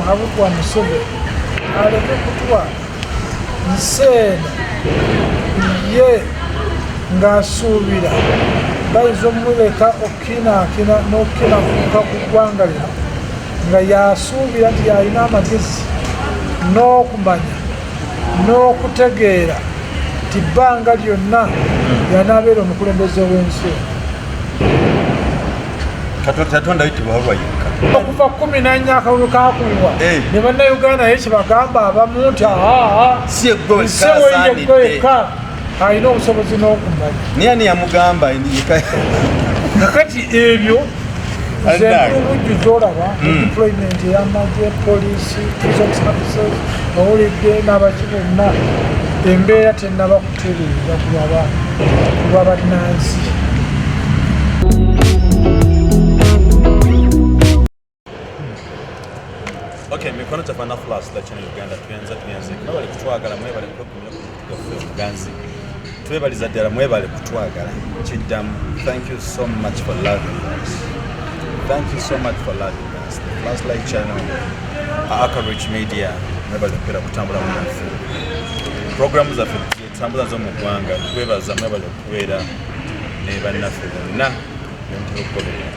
Muhabuku wa Museveni aleme kutwala nsi eno ye ng'asuubira bayinza omuleka okukinaakina n'okukinakuka ku ggwanga lino nga yasuubira nti yalina amagezi n'okumanya n'okutegeera nti bbanga lyonna yanaabeera omukulembeze w'ensi eno. Katonda tatonda yitibwa yekka. Okuva 14 akalulu kakubibwa ne bannayuganda naye kyebagamba abamu nti aa si egwe yekka alina obusobozi n'okumanya. Naye ani yamugamba? Kakati ebyo nze olaba deployment ey'amagye, poliisi, prison services, owulidde n'abaki bonna, embeera tennaba kutereera kulwa bannansi. Okay, mikono gyaffe na Flash la Channel Uganda, tuyanza tuyanze. Mwebale kutwagala, mwebale kwekumira ku mukutu gwaffe omuganzi. Twebaliza ddala, mwebale kutwagala. Kiddamu, thank you so much for loving us. Thank you so much for loving us. The Flashlight Channel, Aka Rich Media, mwebale kubeera kutambula munaffe. Programu zaffe zitambuza zo mu ggwanga, twebaza mwebale kubeera ne bannaffe bonna bemutera okugoberera.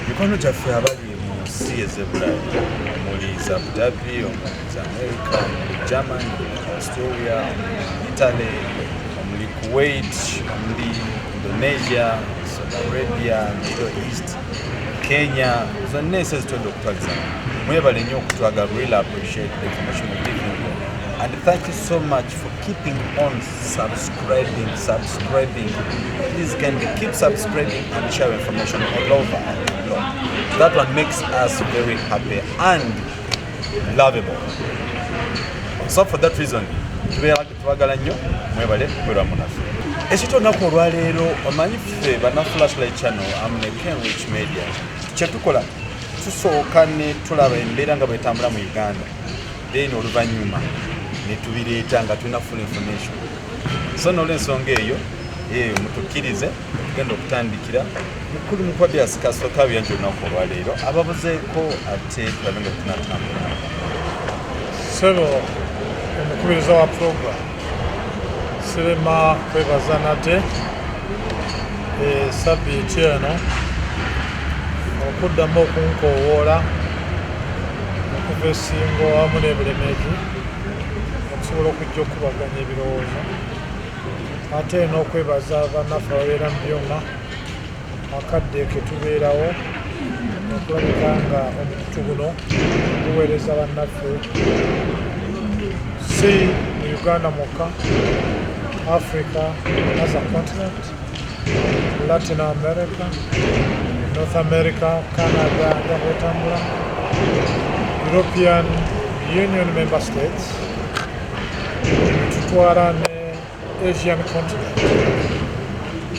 Mikwano gyaffe abali mu nsi ez'ebulaaya, omuli za Abu Dhabi, omuli za America, omuli Germany, omuli Australia, omuli Italy, omuli Kuwait, omuli Indonesia, Saudi Arabia, Middle East, Kenya, zonna ensi ezitwedde okutwaliza, mwebale nnyo okutwagala. Really appreciate the information we're giving you and thank you so much for keeping on subscribing, subscribing. Please kindly keep subscribing and share information all over the globe. That one makes us very happy and lovable. So for that reason, tubeera twagala nnyo, mwebale kubeera munaffe. Ekito olunaku olwaleero, omanyi ffe bana Flashlight Channel amune Kenrich Media, kyetukola tusooka ne tulaba embeera nga bwetambula mu Uganda, then oluvannyuma ne tubireeta nga tulina full information. So n'olwensonga eyo eyo, mutukkirize tugenda okutandikira mukulu Mukwabyasi Kasooka Byanji olunaku olwaleero ababuzeeko, ate tulabe nga tunatambula. Sebo omukubiriza wa program, sirema kwebaza nate sabiiti eno okuddamu okunkowoola okuva esingo wamu n'ebulemeezi okusobola okujja okubaganya ebirowoozo, ate n'okwebaza bannaffe ababeera mu byuma akadde ke tubeerawo okulabika nga omukutu guno guweereza bannaffe si mu Uganda mwokka, Africa as a continent, Latin America, North America, Canada nga bwetambula, European Union member states, tutwala ne Asian continent.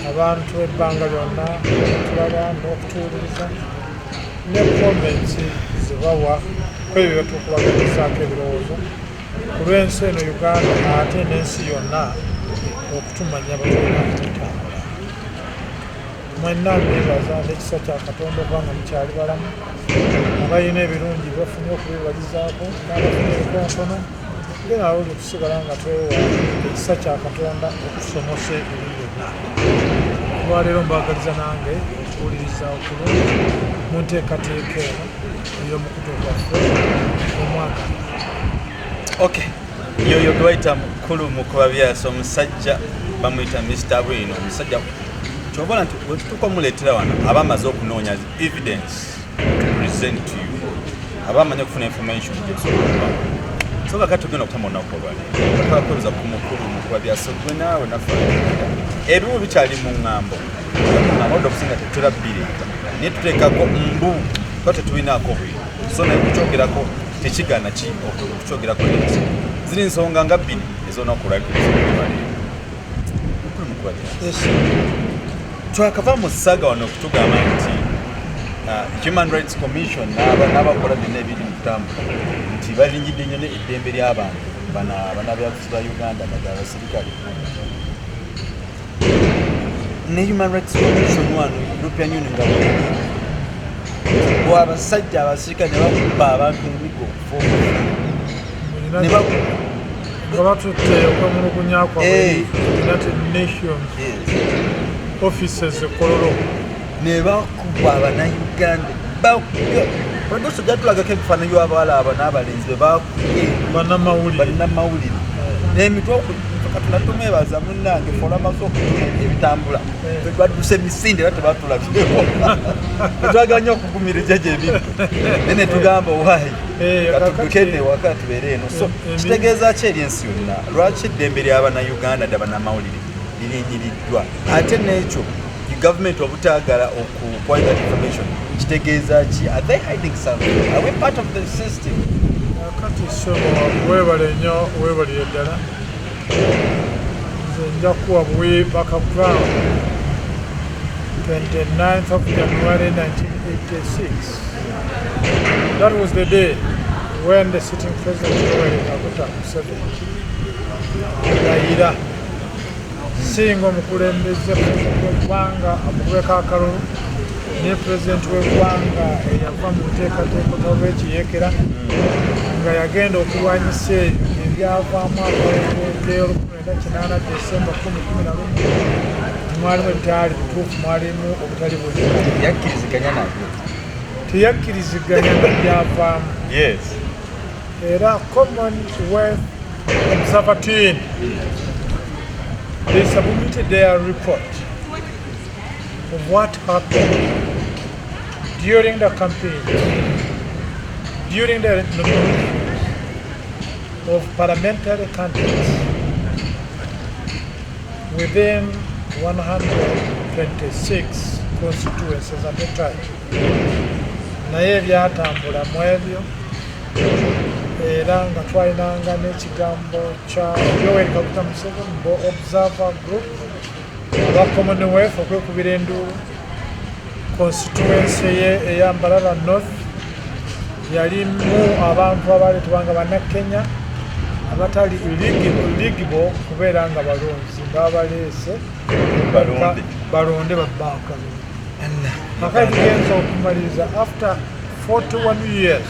Abantu ebbanga lyonna tulaba n'okutuwuliriza ne comments zebawa kwebyo byetukubaganyizaako ebirowoozo ku lw'ensi eno Uganda, ate n'ensi yonna okutumanya bwetulina okutambula. Mwenna mbebaza n'ekisa kya Katonda okuba nga mukyali balamu, abalina ebirungi bafunye okubibalizaako n'abafunye ebikonkono gena oli kusigala nga twewa ekisa kya Katonda okusomosa ebiri byonna. Olwaleero mbagaliza nange okuwuliriza okulungi mu nteekateeka eno ey'omukutu gwaffe omwaka. Okay, yoyo gwebayita mukulu Mukubabyasa, omusajja bamuyita Mr Bwino. Omusajja kyobola nti wetutuuka omuleetera wano aba amaze okunoonya evidence to present to you, aba amanyi okufuna information gyetusobola okuba. So kakati tugenda okutama olunaku olwaleero twakwebeza ku mukulu Mukubabyasa, gwe naawe naffe ebimu bikyali mu ŋŋambo muŋŋambo odde okusinga tetutera bireeta, naye tuteekako mbu tuba tetulinaako bwino. So naye kukyogerako tekigaana ki okukyogerako nti ziri nsonga nga bbiri ez'olunaku olwaleero. Mukulu Mukubabyasa, twakava mu saga wano okutugamba nti Human Rights Commission n'abakola byonna ebiri mu kutambula nti balinjidde nnyo eddembe ly'abantu bannabyabufuzi ba Uganda, naddala abasirikale, ne Human Rights Commission wano European Union nga bweri. Abasajja abasirikale ne bakuba abantu emigo okufa Mu ne nga batutte okwemulugunya kwabwe United Nations offices e Kololo. Ne bakuba Abannayuganda. Producer ojja tulagako ebifaananyi by'abawala abo n'abalenzi be bakubye. Bannamawulire. Bannamawulire n'emitwe. Katonda tumwebaza munnange, fe olwamaze okutuna ebitambula, twadduse emisinde era tebatulabyeko. Tetwagala nnyo okugumira ejjaja ebintu, naye ne tugamba owaayi katudduke ewaka tubeere eno. So kitegeeza ki eri ensi yonna? Lwaki eddembe ly'Abannayuganda dda bannamawulire lirinyiriddwa? Ate n'ekyo gavumenti obutaagala okukwata that information kitegeeza ki? Are they hiding something? Are we part of the system? Kati ssebo, weebale nnyo, weebalire ddala. Nze nja kuwa buwi background. 29th of January 1986, that was the day when the sitting President Yoweri Kaguta Museveni yayira singa omukulembeze pulezidenti w'eggwanga amukubeko akalulu, ne pulezidenti w'eggwanga eyava mu nteekateeka olw'ekiyeekera nga yagenda okulwanyisa ebyo ebyavaamu akalulu ke-1980 Desemba 1011, mwalimu ebitaali bituufu, mwalimu obutali bwenkanya. Yakkiriziganya nabyo. Teyakkiriziganya nabyavaamu. Era Commonwealth Observer Team, they submitted their report of what happened during the campaign, during the nominations of parliamentary candidates within 126 constituencies at the time. Naye ebyatambula mu ebyo, era nga twalinanga n'ekigambo kya Yoweri Kaguta Museveni bo observer group aba Commonwealth okwekubira enduulu. Constituency ye eya Mbarara North yalimu abantu abaleetebwa nga Bannakenya abatali eligible kubeera nga balonzi, nga babaleese Balonde. Balonde babbakalulu. Kakati tugenza okumaliriza, after 41 years,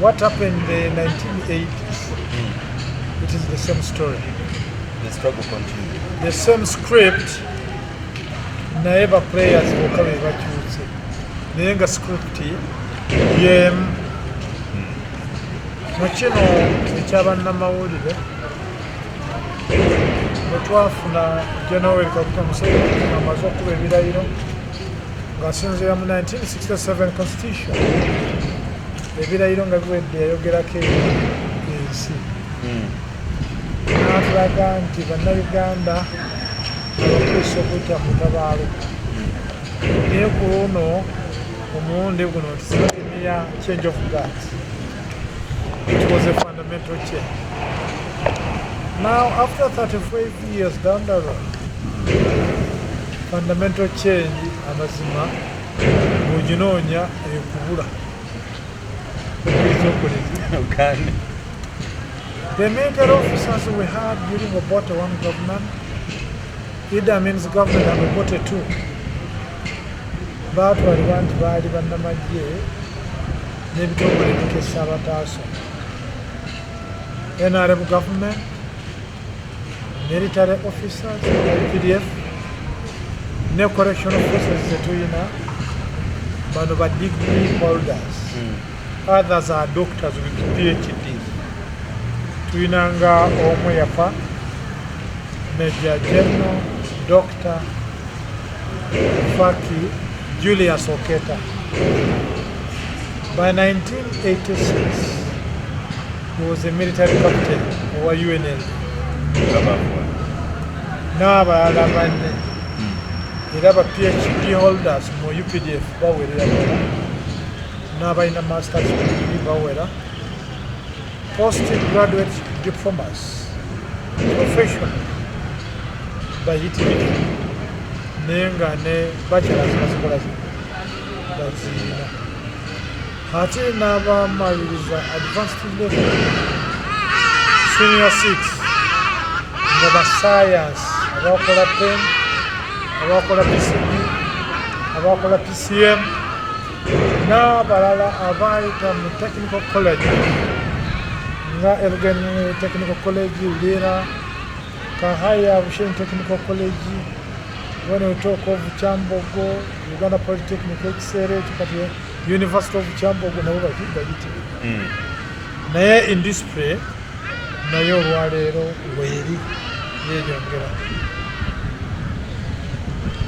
what happened in the 1980s, it is the same story. The struggle continued. The same script, naye ba players bokka be bakyuse, naye nga script yemu. Mu kino ekyabannamawulire, bwe twafuna General Kaguta Museveni ng'amaze okuba ebirayiro ng'asinziira mu 1967 constitution, ebirayiro nga biwedde, yayogerako eri ensi n'atulaga nti Bannayuganda abakuisa okuyita mu lutabaalo, naye ku luno omulundi guno nti sibakimiya change of guards, it was a fundamental change. Now, after 35 years down the road, fundamental change amazima bw'oginoonya ekubula, okkiriza okolezi. Uganda. The military officers we had during Obote one government, Idi Amin's government and Obote two, baatwalibwa nti baali bannamagye n'ebitongole ebikesa abataasoma. NRM government, military officers, UPDF, ne correctional forces zetulina, bano ba degree holders. Others are doctors with PhDs. Tulinanga omu yafa, Major General Dr Faki Julius Oketa. By 1986 he was a military captain owa UNL. N'abalala banne era ba PhD holders mu UPDF bawerera ddala, n'abalina masters degree bawera, post graduate diplomas, professional bayitiridde, naye nga ne bachelors bazikola baziina. Ate n'abamaliriza advanced level, senior six, nga ba science, abakola pen, abakola PCB, abakola PCM. N'abalala abaayita mu technical college nga Elgin Technical College, Lira, Kahaya Bushenyi Technical College, when we talk of Kyambogo, Uganda Polytechnic ekiseera ekyo kati University of Kyambogo nabo bayitibwa. Naye indiscipline naye olwaleero weeri yeeyongera.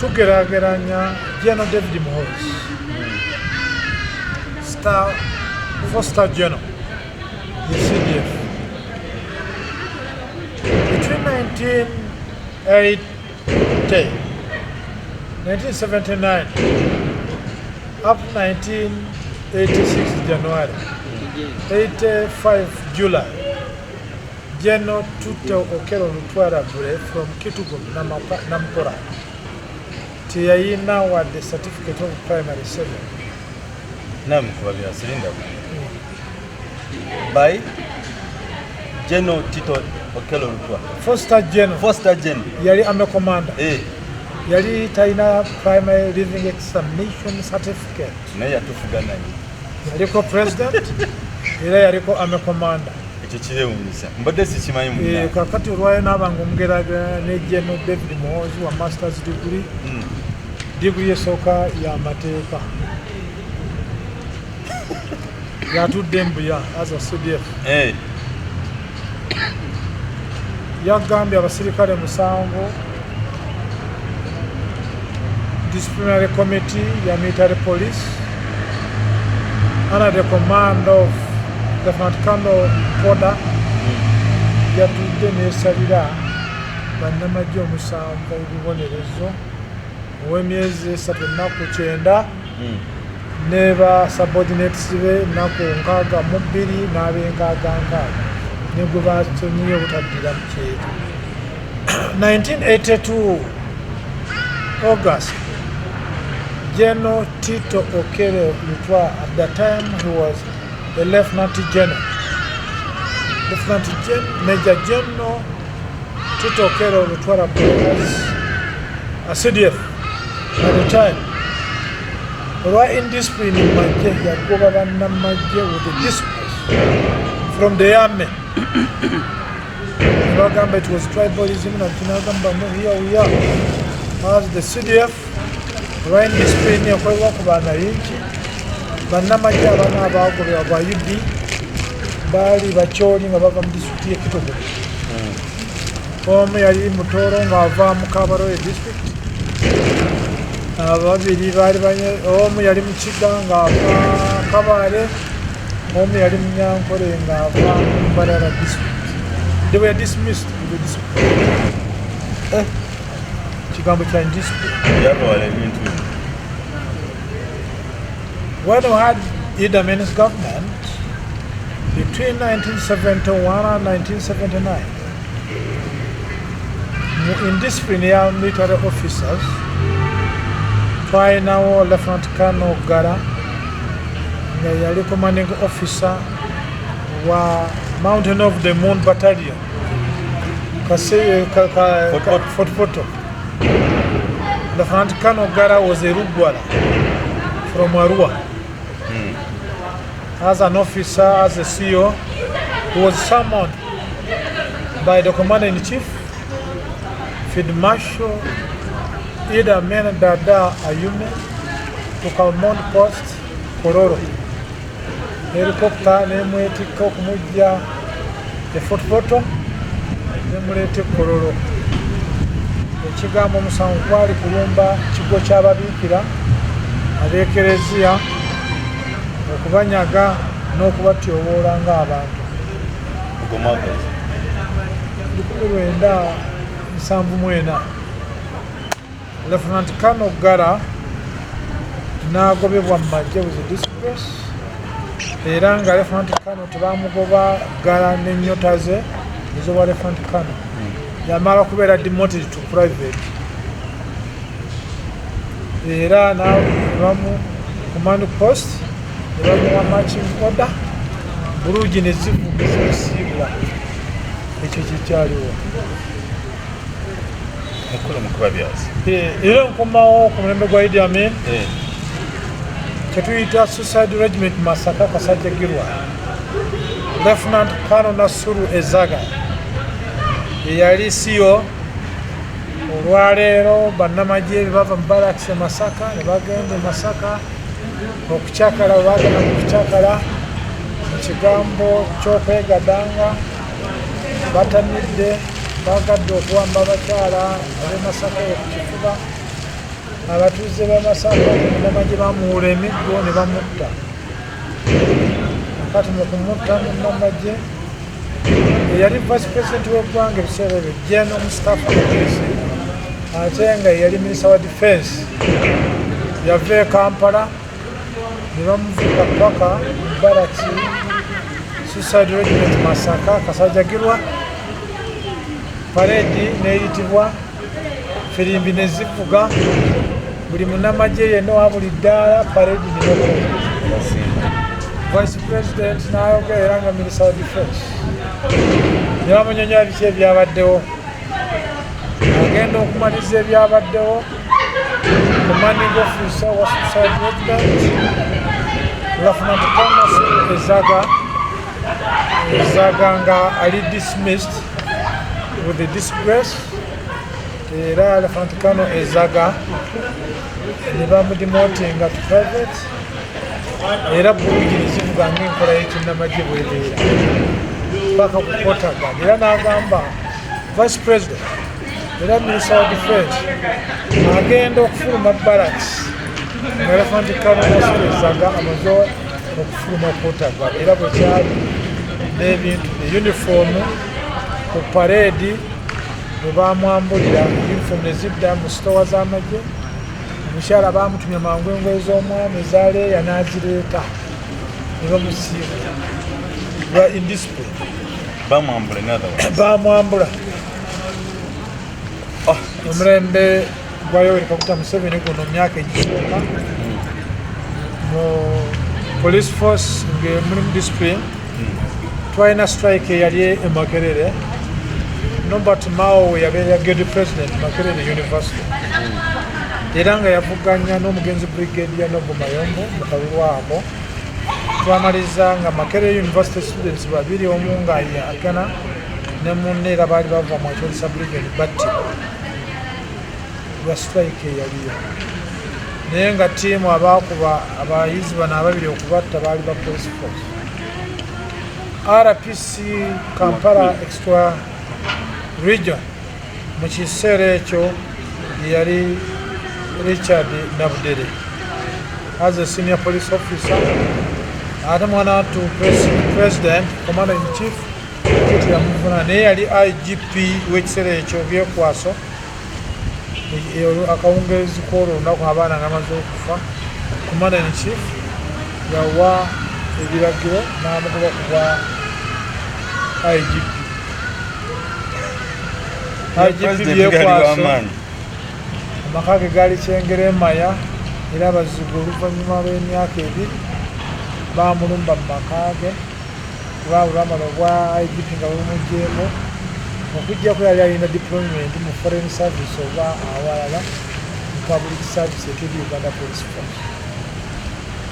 Tugeraageranya General David Muhoozi, star four star general, the CDF between 1980, 1979 up 1986 January, 85 July, General Tito Okello Lutwa from Kitgum, Namukwora, teyayina wadde certificate of primary 7. Namukuba byasirinda by General Tito Okello Lutwa. Four star general. Four star general. Yali army commander. Yali talina primary leaving examination certificate. Naye yatufuga naye. Yaliko president era yaliko army commander. Ekyo kirewuunyisa, mbadde sikimanyi munna. Kakati olwayo naabanga omugeraageranya ne General David Muhoozi wa masters degree, degree esooka y'amateeka, yatudde Mbuya as a CDF. Yagambye abasirikale 7, disciplinary committee ya military police under the command of Lieutenant Colonel Poda yatudde nesalira bannamagye 7 ebibonerezo ow'emyezi 3 ennaku 90 ne ba subordinates be ennaku 62 n'ab'enkaaga nkaaga ne gwe basonyiye obutaddira mu kyejo. 1982 August, General Tito Okello Lutwa, at the time he was a lieutenant general, Lieutenant Major General Tito Okello Lutwa was a CDF at the time. Olwa indiscipline mu magye, yagoba bannamagye with the disgrace from the army. Bagamba it was tribalism nakinagamba, no, here we are as the CDF, olwa indiscipline ekolebwa ku banayinki. Bannamagye abana abagobebwa ba UD baali Bakyoli nga bava mu disitulikiti y'e Kitgum. Omu yali Mutooro ng'ava mu Kabarole district, ababiri baali omu yali Mukiga ng'ava Kabale, omu yali Munyankole ng'ava mu Mbarara district. They were dismissed with the discipline. Kigambo kya indiscipline. Yatwala ebintu. When we had Idi Amin's government between 1971 and 1979, mu indiscipline ya military officers twalinawo Lieutenant Colonel Gara nga yali commanding officer wa Mountain of the Moon Battalion, Fort Portal. Fort Portal. Lieutenant Colonel Gara was a Lugwala from Arua. As an officer, as a CO, he was summoned by the Commander-in-Chief, Field Marshal Idi Amin Dada Ayume, to command post Kololo. Helicopter nemwetikka okumujja e Fort Portal nemuleeta e Kololo. Ekigambo omusango gwali kulumba kigo ky'ababiikira ab'ekereziya, okubanyaga n'okubatyoboola ng'abantu. Ogwo mwaka ki? 1974. Lieutenant Colonel Gara n'agobebwa mu magye with disgrace, era nga Lieutenant Colonel tebamugoba Gara n'ennyota ze ez'obwa Lieutenant Colonel, yamala kubeera demoted to private, era nabamu command post ne bamuwa marching order bulungi ne zivuga ezisiibula. Ekyo kikyaliwo. Mukulu Mukuba Byazi. Era nkomawo ku mulembe gwa Idi Amin. Kyetuyita Suicide Regiment Masaka Kasajjagirwa, Lieutenant Colonel Nasuru Ezaga eyali siyo. Olwaleero bannamagye bava mu barracks e Masaka ne bagenda e Masaka okukyakala. Bagenda mu kukyakala mu kigambo ky'okwegadanga, batamidde, bagadde okuwamba abakyala ab'e Masaka eyo ku kifuba. Abatuuze b'e Masaka, munnamagye bamuwula emiggo ne bamutta. Kati mu kumutta, munnamagye eyali vice president w'eggwanga ebiseera ebyo, Gen Mustafa Idrisi, ate nga yali minisita wa defense, yava e Kampala ne bamuvuga paka mu barracks Suicide Regiment Masaka Kasajjagirwa. Parade neyitibwa, firimbi nezivuga, buli munnamagye yenna owa buli ddaala, parade nebakola. Vice president n'ayogera era nga minisita wa defense, ne bamunyonyola biki ebyabaddewo. Agenda okumaliriza ebyabaddewo, commanding officer wa Suicide Regiment, Lieutenant Thomas Ezaga, Ezaga nga ali dismissed with the disgrace. Era Lieutenant Colonel Ezaga ne bamudemotinga to private, era bulungi nezivuga ngaenkola y'ekinnamagye bwebeera paka ku quarter guard. Era n'agamba vice president era minisita wa defense agenda okufuluma barracks nga Lieutenant Colonel Nasuru Ezaga amaze okufuluma quarter guard. Era bwe kyali n'ebintu, uniform ku parade bwe bamwambulira uniform nezidda mu sitowa z'amagye. Omukyala bamutumya mangu engoye z'omwami ezaleeya n'azireeta ne bamusiiba lwa indiscipline. Bamwambula, in other words. Bamwambula. Oh, Omulembe gwa Yoweri Kaguta Museveni guno, mu myaka egisooka mu police force nga mulimu discipline. Twalina strike eyali e Makerere. Norbert Mao we yabeera guild president Makerere University, era nga yavuganya n'omugenzi Brigadier Noble Mayombo mu kalulu ako. Twamaliza nga Makerere University students babiri, omu nga agana ne munne, era baali bava mu Acholi sub-region, battibwa lwa strike eyaliyo. Naye nga ttiimu abakuba abayizi bano ababiri okubatta baali ba police force. RPC Kampala Extra Region mu kiseera ekyo yali Richard Nabudere as a senior police officer, ate mwana wattu president, commander in chief kiti yamuvuna, naye yali IGP w'ekiseera ekyo Byekwaso. Akawungeezi kwolwo olunaku abaana nga bamaze okufa, commander in chief yawa ebiragiro n'amugoba ku bwa IGP. IGP President gali Byekwaso w'amaanyi. Amaka ge gaali Kyengera Emaya, era abazigu oluvannyuma lw'emyaka 2 bamulumba mu maka ge, kuba bwe bamala obwa IGP nga bumuggyeko, okuggyako yali alina deployment mu foreign service oba awalala mu public service eteri Uganda Police Force,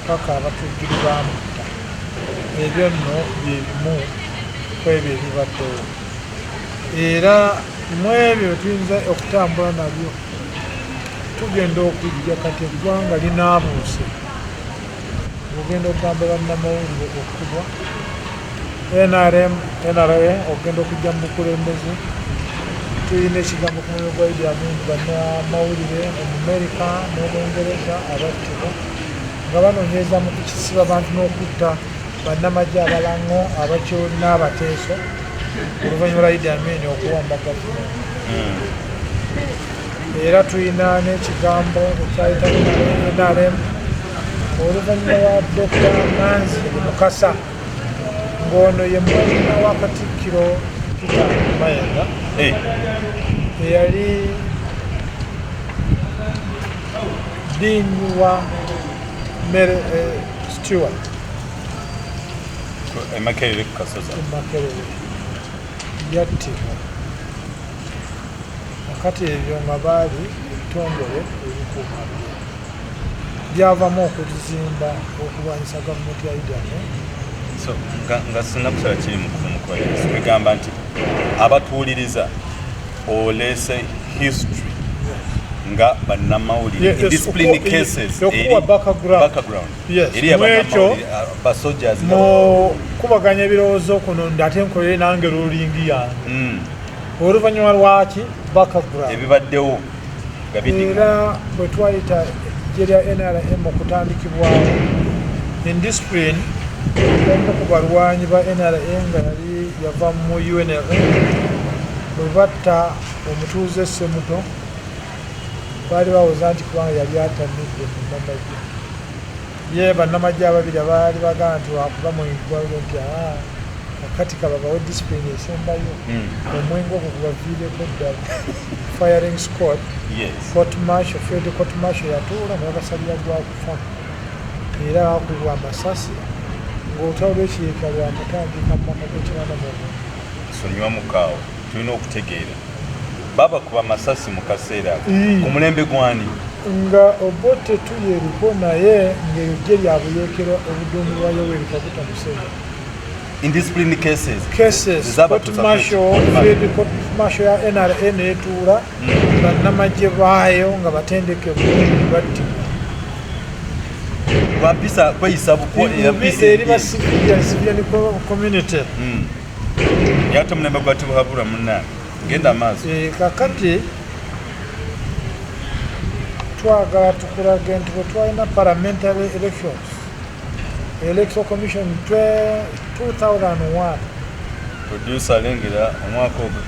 paka abatujjuli bamutta. Ebyo nno bye bimu ku ebyo ebibaddewo, era mu ebyo tuyinza okutambula nabyo. Tugenda okujja kati eggwanga linaabuuse, ogenda okugamba bannamawulire okubwa NRM, NRA ogenda okujja mu bukulembeze. Tulina ekigambo ku mulimu gwa Idi Amin, bannamawulire Omumerika n'Obungereza abattibwa nga banoonyereza mu kukisiba abantu n'okutta bannamagye Abalango, Abakyoli n'Abateeso oluvannyuma lwa Idi Amin okuwamba gavumenti. Era tulina n'ekigambo ekyayitamu NRM oluvannyuma lwa Dr Nanzi Mukasa, ng'ono ye mwana wa Katikkiro Peter Mayiga, eyali dean wa Mary Stewart E Makerere ku Kasozi. E Makerere, yattibwa. Akati ebyo nga baali ebitongole ebikuuma. Byavamu okuzimba okulwanyisa gavumenti ya Idi Amin. So nga sinakusala kiri mukubamukubaliriza, kwegamba nti abatuwuliriza, oleese history nga bannamawulire Yes, discipline cases okuwa background. Background Yes, eri mwekyo- abannamawulire, basoldiers. Mu kubaganya ebirowoozo kuno, ate nkolere nange ruling yange oluvannyuma lwaki background ebibaddewo nga bidinga. Era bwe twayita ejje lya NRM okutandikibwawo, indiscipline, omu ku balwanyi ba NRA nga yali yava mu UNLA, bwe batta omutuuze Semuto, baali bawoza nti kubanga yali atamidde munnamagye. Ye bannamagye ababiri abaali bagamba nti wakuba mwengwaliro nti, "Ah, kakati kababawe discipline esembayo, omwenge ogwo gubaviireko ddala." Firing squad, court martial, field court martial yatuula ne babasalira gwa kufa, era bakubwa amasasi ng'olutalo lw'ekiyeeka lwakatandika mu mwaka gw'ekinana mu. Sonyiwa mukaawo, tulina okutegeera babakuba amasasi mu kaseera ako ku mulembe gwani? Nga Obote tuyeriko, naye ng'eyo ggye lya buyeekera obuduumirwa Yoweri Kaguta Museveni. Indiscipline cases. Cases. Ezabatuusa court martial, field court martial ya NRA neetuula, bannamagye baayo nga batendeke bulungi battibwa. Lwampisa kweyisa buko. Eri ba civilian community. Yate omulembe gwa Tibuhaburwa, munnange, genda maaso. Eh, kakati twagala tukulage nti bwe twalina parliamentary elections, Electoral Commission 2001. Producer alengera omwaka ogwo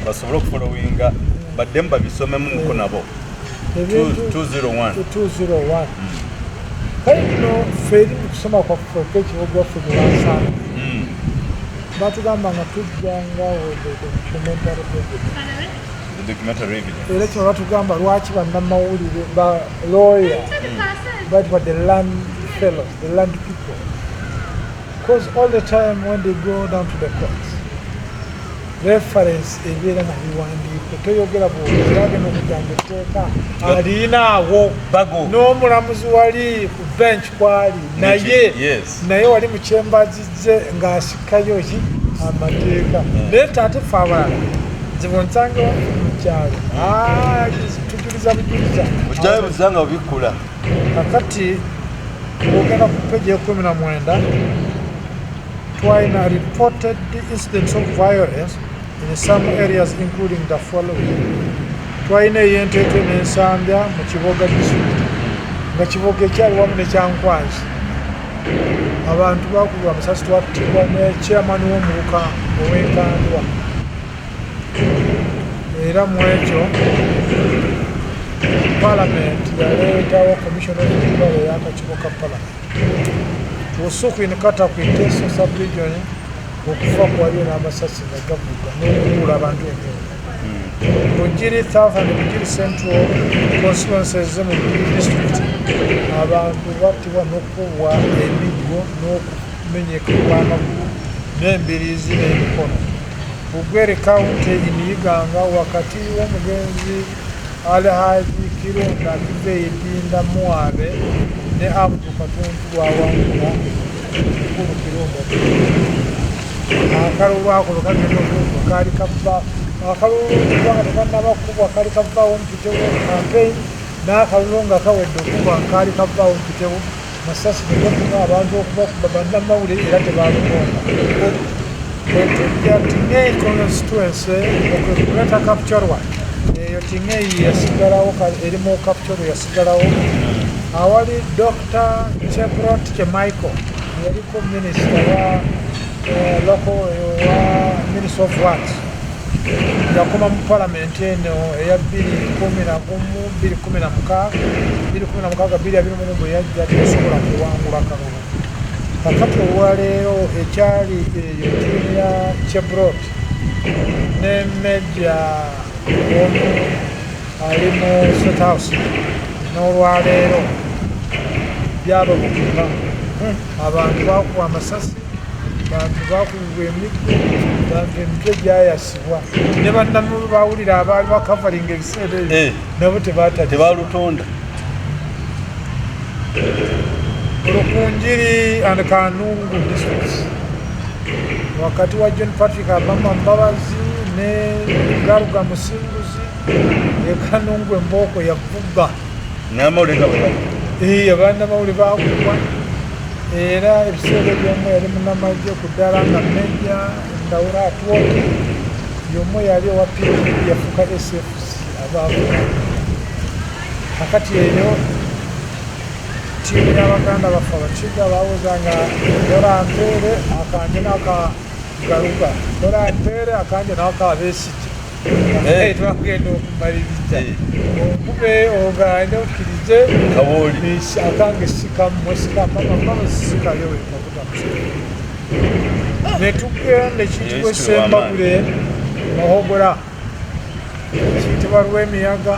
basobole okufollowinga, baddemu babisomemu muko nabo. Ebintu 201. 201. Kale nno ffe eri mu kusoma kwaffe okwekibuga waffe gwe bansanga, batugamba nga tujjanga with the documentary evidence. The documentary evidence. Era kino batugamba lwaki bannamawulire ba lawyer bayitibwa the learned fellows, the learned people, because all the time when they go down to the courts, reference ebeera na biwandiiko, toyogera bwogera, agenda okujjanga etteeka aliinaawo Bago. n'omulamuzi wali ku bench kwali naye naye wali mu kyembazizze ng'asikayo ki amateeka. Naye ate ffe abalala nze bwonsange mu kyalo, ah, tujuliza bujuliza. Ojjayo buza nga obikkula. Kakati ogenda ku page 19, twalina reported incidents of violence in some areas, including the following. Twalina ey'Enteete n'Ensambya mu Kiboga district, nga Kiboga ekyali wamu nekyankwanzi, abantu bakubwa amasasi, twattibwa ne chairman w'omuluka ow'Enkandwa. Era mu ekyo parliament yaleetawo commission of inquiry ey'akakiiko ka parliament. Busuku in Katakwi, Teso subregion, okufa kwaliyo n'amasasi nga gavuga n'okuwuula abantu emyoyo. Bugiri South and Bugiri Central constituencies mu Bugiri district, abantu battibwa n'okukubwa emiggo n'okumenyeka kw'amagulu n'embiriizi n'emikono. Bugweri County in Iganga, wakati w'omugenzi Alhaji Kirunda Kiveidinda Muwabe ne Abdu Katuntu lwawangula Mukulu Kirunda. Akalulu ako bwe kagenda okuvugwa kaali kava akalulu kubanga tekannaba kukubwa, kaali kavaawo mpitewo campaign, n'akalulu nga kawedde okubwa kaali kavaawo mpitewo, masasi negavuga abantu okubakuba bannamawulire, era tebalukonda. Bwetujja Tingei constituency okuleta Kapchorwa, eyo Tingei yasigalawo, eri mu Kapchorwa yasigalawo, awali Dr Cheprot Chemichael, yaliko minisita wa local, wa minister of works, yakoma mu palamenti eno eya 2011, 2016, 2016, 2021 bwe yajja teyasobola kuwangula kalulu. Kakati olwaleero ekyali eyo ttiimu ya Chebrot ne meja omu ali mu State House, n'olwaleero byababukuka, abantu bakuba amasasi, bantu bakubibwa emiggo, bantu emitwe gyayasibwa, ne bannamu bawulira abaali bakavalinga ebiseera ebyo nabo tebatali Tebalutonda. Rukungiri and Kanungu districts, wakati wa John Patrick Amama Mbabazi ne Garuga Musinguzi e Kanungu embooko yavuga. N'amawulire nga bwe bali. Abannamawulire bakubwa, era ebiseera ebyomu yali munnamagye ku ddala nga Meja Ndawula Atwoki, y'omu yali owa PPP yafuuka SFC abaavuganya. Kakati eyo ttiimu y'abaganda baffe Abakiga bawoza nga Dora Mpeere akanje n'aka Garuga, Dora Mpeere akanje n'aka Besigye. Twagenda okumaliriza okube ogande okkirize Kawooli. Akange sikammwe sikamama sikayo wekakuta ne tugenda ekiyitibwa Yesu w'amaanyi. Sembabule Mahogola, kiyitibwa Lwemiyaga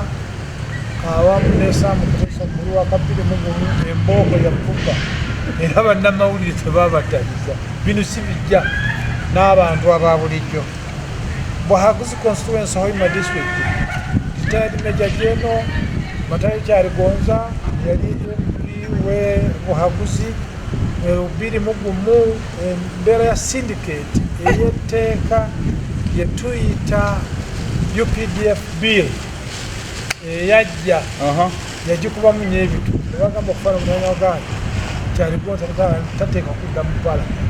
awamu ne Sam Kuteesa mukulu wa 2001, embooko yavuga era bannamawulire tebabataliza. Bino si bijja n'abantu aba bulijjo. Buhaguzi constituency, Hoima district, retired Major General Matayo Kyaligonza yali MP we Buhaguzi 2001, embeera ya syndicate ey'etteeka yetuyita UPDF bill eyajja yagikubamu nyo ebitundu nebagamba okufaana munanyagandi Kyaligonza tateeka kudda mu palamenti.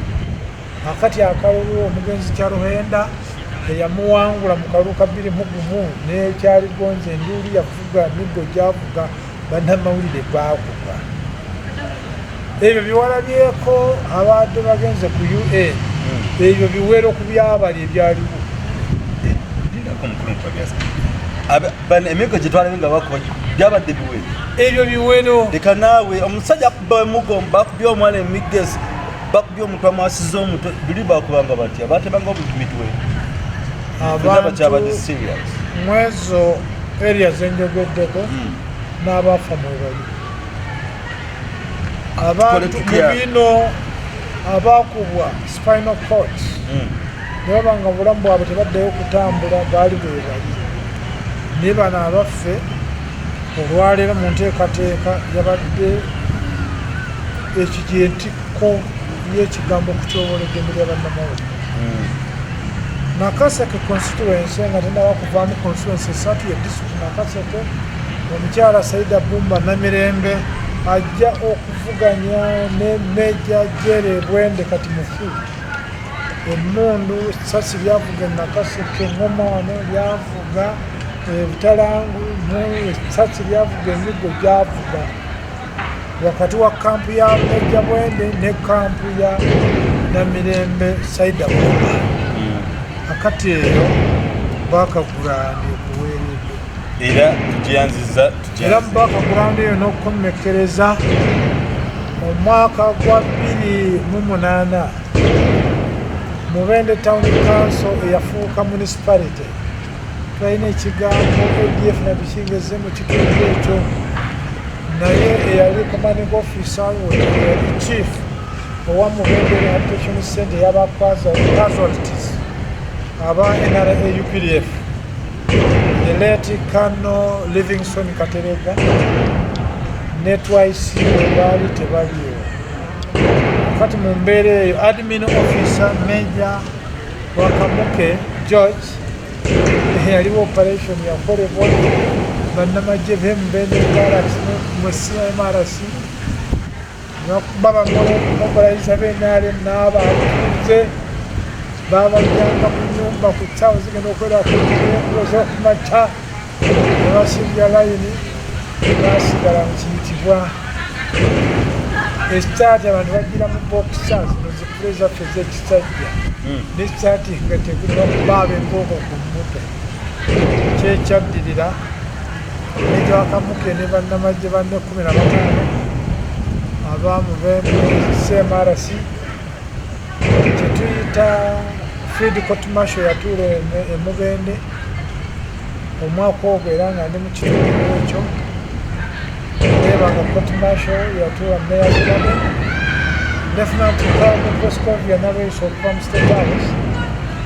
Akati akalulu omugenzi Kyaruhenda eyamuwangula mu kalulu ka 2001 nekyaligonza, enduulu yavuga, miggo gyavuga, bannamawulire bakuba. Ebyo biwalabyeko abadde bagenze ku UN, ebyo biwero ku byabali ebyaliwo. Lindako mukulu Mpabyasa. Emiggo gye twalabye nga bakuba byabadde biwero? Ebyo biwero. Leka naawe, omusajja akuba emuggo, bakubye omwana emiggo, bakubye omutwe, amwasiza omutwe, buli bakubanga batya, batebanga obumitwe. Abantu Kyabadde serious. Mwezo area zenjogeddeko n'abafa mwebali abantu Tukole mu tutya? bino abakubwa spinal cord ne baba nga obulamu bwabwe tebaddayo okutambula baali bwe bali. Naye bano abaffe olwaleero mu nteekateeka yabadde ekigyentikko y'ekigambo okutyobola eddembe lya bannamawulire. Nakaseke constituency nga tenaba kuvaamu constituency esatu ye district Nakaseke, omukyala Saida Bumba Namirembe ajja okuvuganya ne Meja Jere Bwende kati mufu. Emmundu sasi lyavuga e Nakaseke, engoma wano lyavuga ebitalangu, esasi lyavuga, emiggo gyavuga wakati wa kampu ya Meja Bwende ne kampu ya Namirembe Saida Bumba. Akati eyo background ekuweereddwa. Era tugiyanziza. Era Tugiyanziza. Background eyo n'okukomekkereza omwaka gwa 2008 Mubende Town Council eyafuuka municipality, twalina ekigambo ADF na bikingeze mu kitundu ekyo, naye eyali commanding officer yali chief owa Mubende Rehabilitation Center yaba casualties aba NRA UPDF, the late Colonel Livingstone Katerega ne twice baali tebaliwo. Kati mu mbeera eyo admin officer Major Wakamuke George yaliwo, operation yakolebwa bannamagye b'e Mubende barracks mu CMRC, baba mobiliza b'NRM n'abatuuze babajjanga ku nyumba ku ssaawa zigenda okwera kumakya ne basimbya layini, basigala mu kiyitibwa esaati, abantu bagira mu boxer zino zipule zaffe ez'ekisajja n'esaati nga tegulina embooko ku mutwe. Kyekyaddirira Major Wakamuke ne bannamagye banne 15 abamubembe CMRC kyetuyita field court martial yatuula emubende omwaka ogwo, era nga ndi mu kitundu ekyo ndeba nga court martial yatuula Mayor's Garden. Lieutenant Colonel Proscovia Nalweyiso okuva mu State House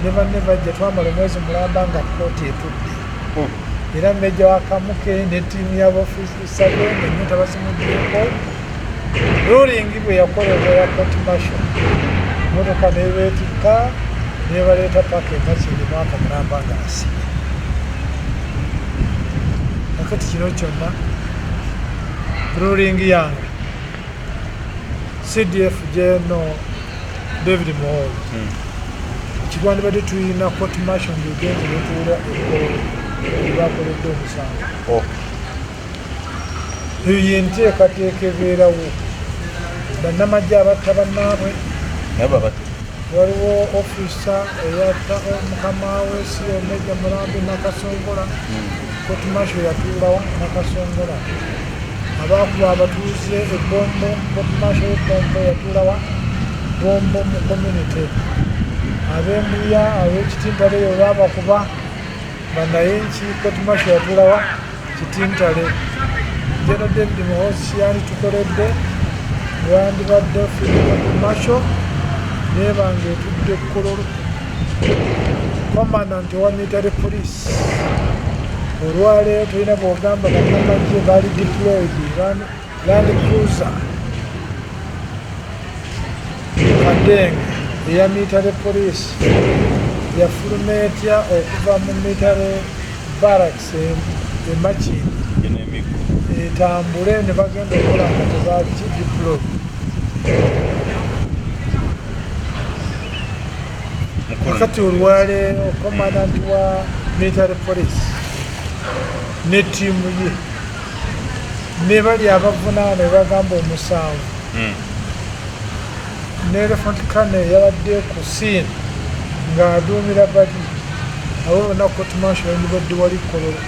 ne banne bajja, twamala omwezi mulamba nga kooti etudde. Era Meja Wakamuke ne ttiimu y'abaofisa be ennyota bazimugyeko. Ruling bwe yakolebwa ya court martial, motoka nebeetikka nebaleeta paka emakindi mwaka mulamba nga basibye. Kakati kino kyonna ruling yange CDF General David Muhoozi, kitwandibadde tulina court martial ng'egenze netuula ekkololo ebakoledde omusango. Eyo yenteekateeka ebeerawo. Bannamagye abatta bannaabwe, waliwo ofisa eyatta mukama we CO Major Murambi Nakasongola, court martial yatuulawa Nakasongola. Abakuba abatuuze ebombo, court martial ebombo yatuulawa Bombo mu community. Ab'embuya ab'ekitintale eyo babakuba banaye nki, court martial yatuulawa Kitintale. General David Muhoozi yanditukoledde yandibadde court martial nebanga etudde Kololo. Commandant wa military police olwaleero tulina bwogamba bannamagye bali deployed Land Cruiser Kadenge eya military police yafuluma etya okuva mu military barracks e Makindye etambule ne bagenda okukola nga tebaki deploy? Kakati olwaleero commandant wa military police ne ttiimu ye ne bali abavunaana bebagamba omusanvu ne Lieutenant Colonel yabadde ku scene ng'aduumira bali abo bonna, court martial yandibadde wali Kololo.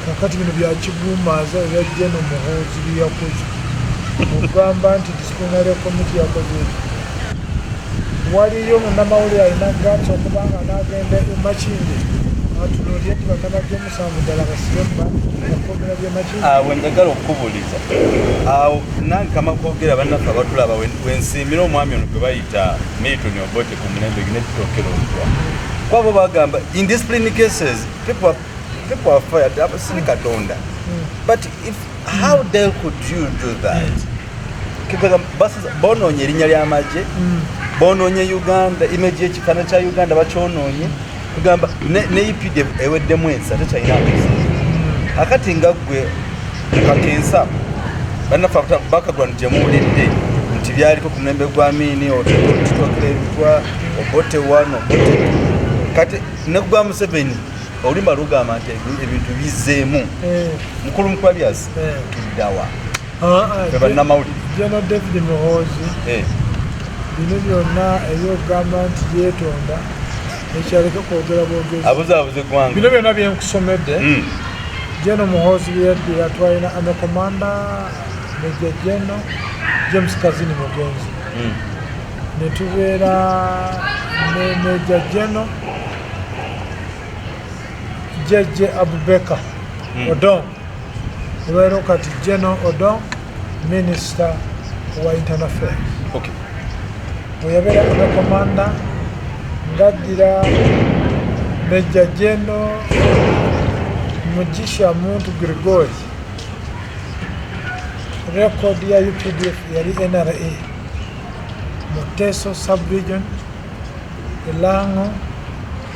Kakati bino byakiguumaaza ebya General Muhoozi byeyakoze okugamba nti disciplinary committee yakoze ekyo. Waliyo munnamawulire alina guts okubanga n'agenda e Makindye atunuulye nti bannamagye omusanvu ddala basibe mukomera by'e Makindye? Awo njagala okukubuuliza awo nange kamakwogera. Bannaffe abatulaba, wensiimira omwami ono gwe bayita Milton Obote ku mulembe ne tutokera otwa kwabo bagamba in discipline cases people are fired. Siri Katonda, but if how dare could you do that? Bonoonye erinnya ly'amagye, bonoonye Uganda image, y'ekifaananyi kya Uganda bakyonoonye. Kugamba ne UPDF eweddemu ensa, tekyalina amazima. Akati nga ggwe kakensa, bannaffe background gye muwulidde nti byaliko ku mulembe gwa Amini, tutokera ebitwa Obote 1, Obote 2, kati ne gwa Museveni olulimi lugamba nti ebintu bizzeemu. Mukulu Mukwabyazi, tuddawa fe bannamawulire? General David Muhoozi, bino byonna ebyokugamba nti yeetonda, ekyaleke kwogera bwogezi. Abuzaabuza eggwanga. Bino byonna byenkusomedde, General Muhoozi byeyaddira, twalina army commander Major General James Kazini Mugenzi, netubeera ne Major General JJ Abubakar Odong, olwaleero kati General Odong minister wa internal affairs. Bwe yabeera army commander ng'addira Major General Mugisha Muntu Gregory, record ya UPDF yali NRA Muteso subregion, Elango,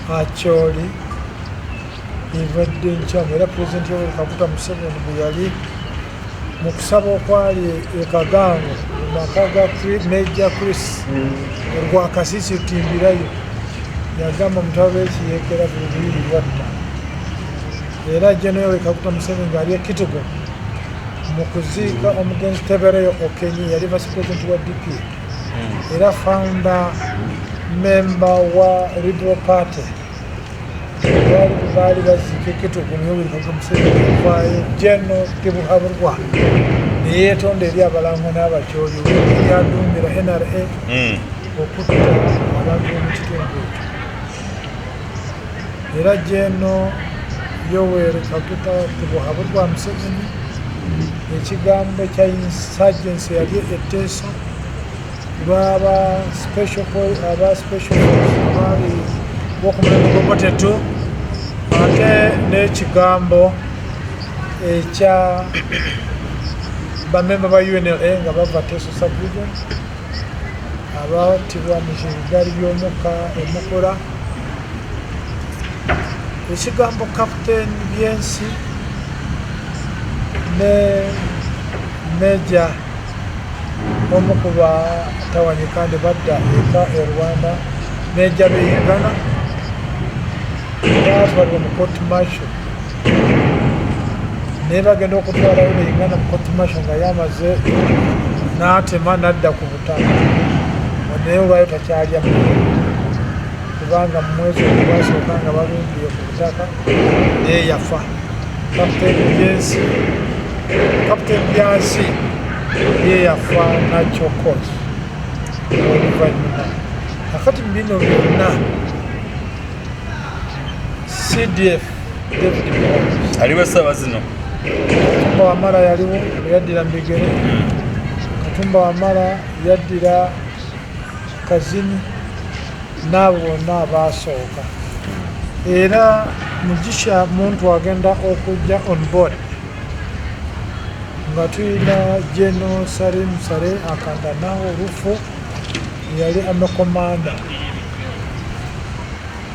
Acholi, evadde nkyamu. Era President Yoweri Kaguta Museveni bwe yali mu kusaba okwali e Kagango mu maka ga Major Chris Rwakasisi Timbirayo, yagamba mutaba ekiyekera buli lubiri lwatta. Era General Yoweri Kaguta Museveni ng'ali e Kitigo mu kuziika omugenzi Tebereyo Okenyi, yali vice president wa DP era founder member wa Liberal Party, baali baziika ekitugu, Yoweri Kaguta Museveni yavaayo General Tibuhaburwa neyeetonda eri Abalango n'Abakyoli olyaduumira NRA okutta abantu b'omu kitundu ekyo. Era General Yoweri Kaguta Tibuhaburwa Museveni ekigambo kya insurgency yali eteeso lwaba special aba special force abaali b'okumulembe gw'Obote, ate n'ekigambo ekya Bamemba ba UNLA nga bava Teso subregion abattibwa mu bigaali by'omukka emukula. Ekigambo Captain Byensi ne Major omu ku batawanyika ne badda eka e Rwanda, Major Beyingana batwalibwa mu court martial, naye bagenda okutwalayo Beyingana mu court martial nga yamaze n'atema n'adda ku butaka, naye olwayo takyalya mmere kubanga mu mwezi ogwasooka nga balumbiye ku butaka naye yafa. Captain Byensi, Captain Byansi ye yafa natural cause oluvannyuma. Kakati mu bino byonna CDF David Muhoozi Aliwo essaawa zino. Katumba Wamala yaliwo, yaddira mu bigere. Katumba Wamala yaddira Kazini n'abo bonna abaasooka. Era Mugisha Muntu agenda okujja on board nga tulina General Salim Saleh Akandwanaho Olufu, yali army commander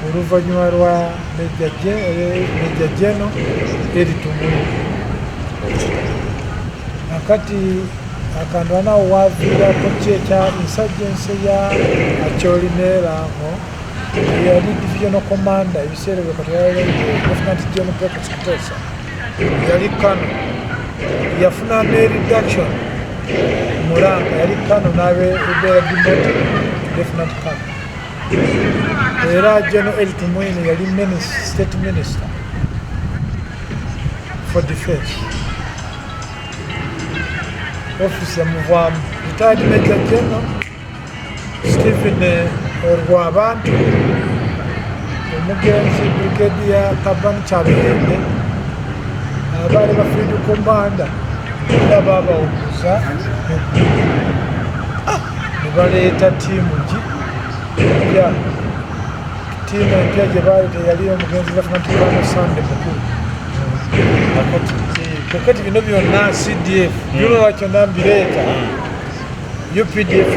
oluvannyuma lwa Major General Elly Tumwine. Akati Akandwanaho waviirako ki ekya insurgency ya Acholi ne Lango, yali divisional commander ebiseera ebyo kati yali Lieutenant General Beckett Kutesa, yali kano yafuna ne reduction mulanga, yali kano n'abeera demoted to lieutenant colonel. Era General Elly Tumwine yali state minister for defense, office yamuvaamu. Retired Major General Stephen Rwabantu, omugenzi Brigadier Taban Kyabirende, abaali ba field commander era babawumuza ne baleeta ttiimu gi empya. Ttiimu empya gye baleeta yali omugenzi Lieutenant Colonel Sunday Mukulu. Kakati bino byonna CDF byonna kyonna mbireeta. UPDF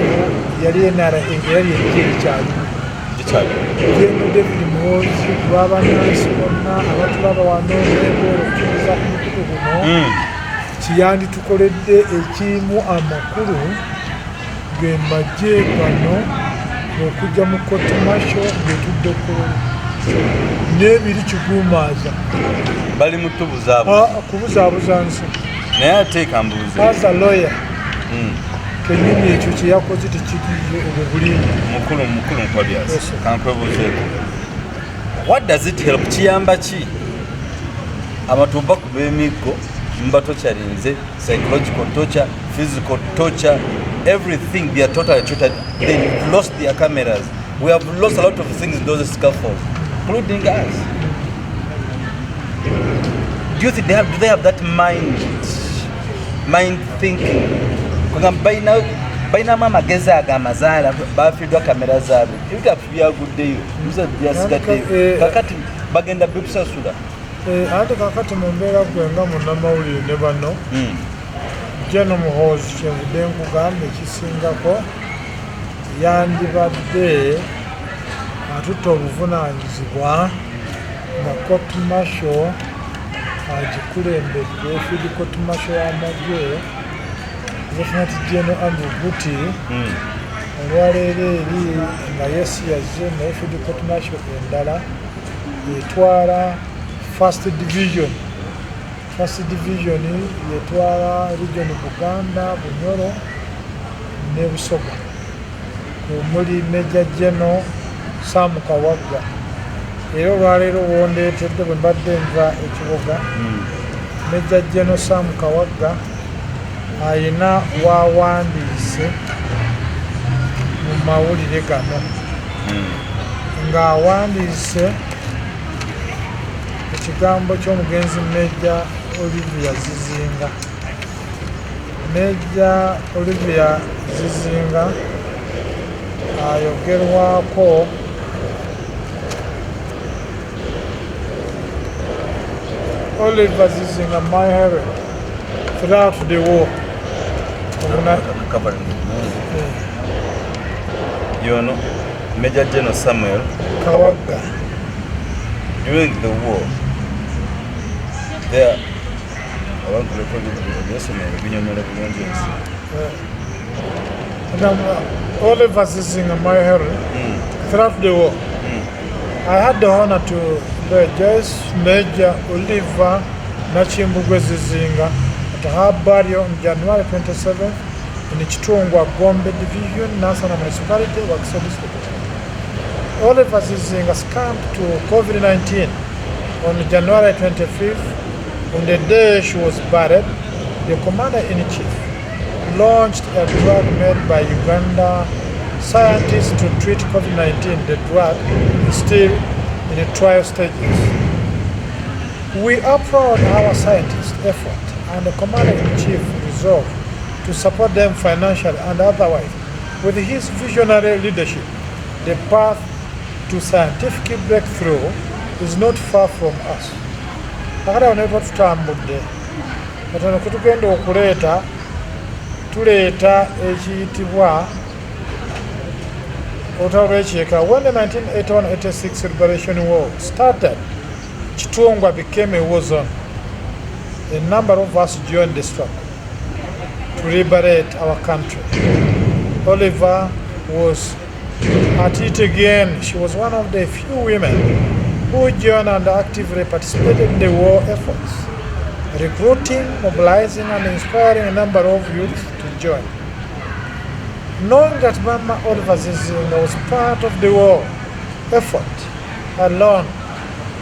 yali NRA, yali ejje ekyaliwo. Gikyali. General David Muhoozi, lwabannansi bonna abatulaba wano nebwera okutuuza ku mukutu guno, kiyanditukoledde ekirimu amakulu ge magye gano okujja mu court martial ng'etudde Kololo n'ebiri kiguumaaza. Bali mu tubuzaabuza. Kubuzaabuza nsi. Naye ate kambuuze. As a lawyer kenyini ekyo kyeyakoze tekiriyo, obwo bulimba. Mukulu Nkwabyasi. Yes, sir. Kankwebuuzeeko, what does it help? Kiyamba ki abantu bakuba emiggo, mubatorturinze, psychological torture, physical torture, everything? They are totally tortured. They lost their cameras. We have lost a lot of things in those scaffolds, including us. Do you think they have, do they have that mind thinking? Kugamba balinamu amagezi ago amazaala, bafiiddwa kamera zaabwe, ebitabo byaguddeyo, muze byasigaddeyo. Kakati bagenda bikusasula. Ate kakati mu mbeera gwe nga munnamawulire ne bano, General Muhoozi, kyenvudde nkugamba ekisingako yandibadde atutte obuvunaanyizibwa nga court martial agikulembedde, field court martial y'amagye, Lieutenant General Andrew Guti. Olwaleero eri nga yesi yazze, naye field court martial endala etwala first division. First division yetwala region Buganda, Bunyoro ne Busoga, omuli Major General Sam Kawagga. Era olwaleero wondeetedde bwe mbadde nva ekibuga, Major General Sam Kawagga ayina wawandiise mu mawulire gano ng'awandiise ekigambo ky'omugenzi Major Olivia Zizinga. Major Olivia Zizinga ayogerwako Oliver Zizinga, my hero throughout the war. Covering bulungi. Yono Major General Samuel Kawagga. During the war there, abantu ebyesomero binyonyola bulungi ensi. Oliver Zizinga, my hero, throughout the war. I had the honor to rejoice Major Oliver Nakimbugwe Zizinga at her burial on January 27th in Kitungwa, Gombe Division, Nansana Municipality, Wakiso District. Oliver Zizinga succumbed to COVID-19 on January 25th. On the day she was buried, the Commander-in-Chief launched a drug made by Uganda scientists to treat COVID-19. The drug is still in the trial stages. We are proud of our scientists' effort and the Commander-in-Chief resolved to support them financially and otherwise. With his visionary leadership, the path to scientific breakthrough is not far from us. Akati awo ne tuba tutambudde katono, ketugenda okuleeta, tuleeta ekiyitibwa olutalo lw'ekyeka. When the 1981-86 Liberation War started, Kitungwa became a war zone. A number of us joined the struggle to liberate our country. Oliver was at it again. She was one of the few women who joined and actively participated in the war efforts, recruiting, mobilizing, and inspiring a number of youth to join. Knowing that Mama Oliver Zizinga was part of the war effort alone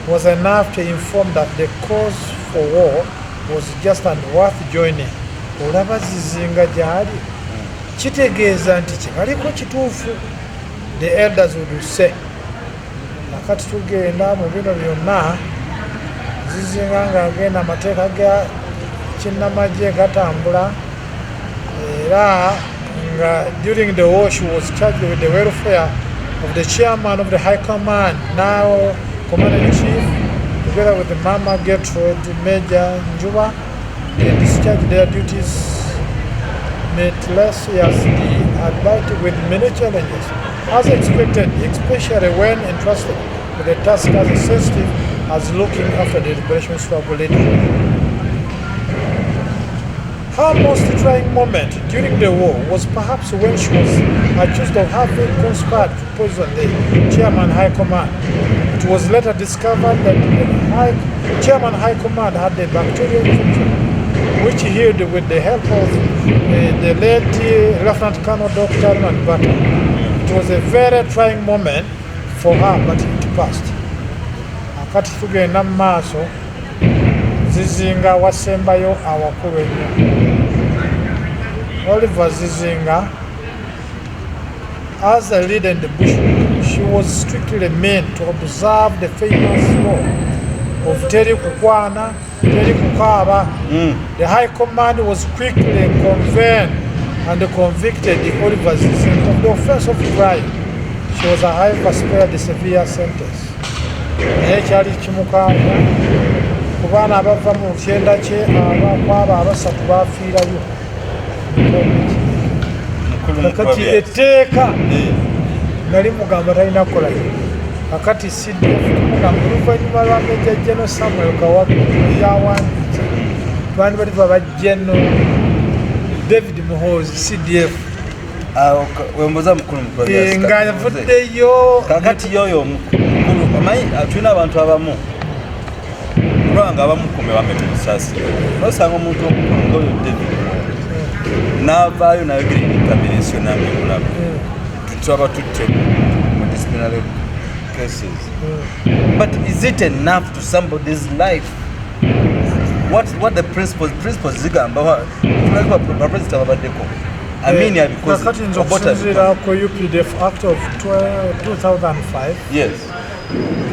was enough to inform that the cause for war was just and worth joining. Olaba Zizinga gyali, kitegeeza nti kyebaliko kituufu. The elders would say, akati tugenda mu bino byonna, Zizinga ng'agenda, amateeka ga kinnamagye gatambula, era nga during the war she was charged with the welfare of the chairman of the high command, now commander in chief. Together with the Mama Gertrude Major Njuba, they discharged their duties meticulously, albeit with many challenges. As expected, especially when entrusted with a task as sensitive as looking after the liberation struggle leader. Her most trying moment during the war was perhaps when she was accused of having conspired to poison the chairman high command. It was later discovered that the chairman high command had a bacterial infection, which healed with the help of the late Lieutenant Colonel Dr. Ronald Bata. It was a very trying moment for her, but it passed. Akati tugenda mu maaso, Zizinga wasembayo awakulu ennyo. Oliver Zizinga, as a leader in the bush, she was strictly meant to observe the famous law of teri kukwana, teri kukaaba. The high command was quickly convened and convicted Oliver Zizinga of the offense of crime. She was, however, spared the severe sentence. Naye kyali kimukanga ku baana abava mu kyenda kye, abakwabo abasatu bafiirayo. Mukulu. Kakati Mukwabya. Etteeka nali mugamba talina kukolayo. Kakati CDF tumugamba, oluvannyuma lwa Major General Samuel Kawagga yawandiise, bandi bali baba General David Muhoozi CDF. Awo wembuza mukulu Mukwabya. Nga yavuddeyo. Kakati yoyo mukulu, omanyi tulina abantu abamu olwanga abamukume bame mumusasi, nosanga omuntu omukulu ngaoyo David n'avaayo nayogera eri kamera ensi yonna ngaemulaba, twaba tutte mu disciplinary cases, but is it enough to somebody's life? What the principles zigamba? Bapresident ababaddeko, Amini abikoze. Kakati nze Obote okusinziira abikoze. ku UPDF Act of 2005, Yes.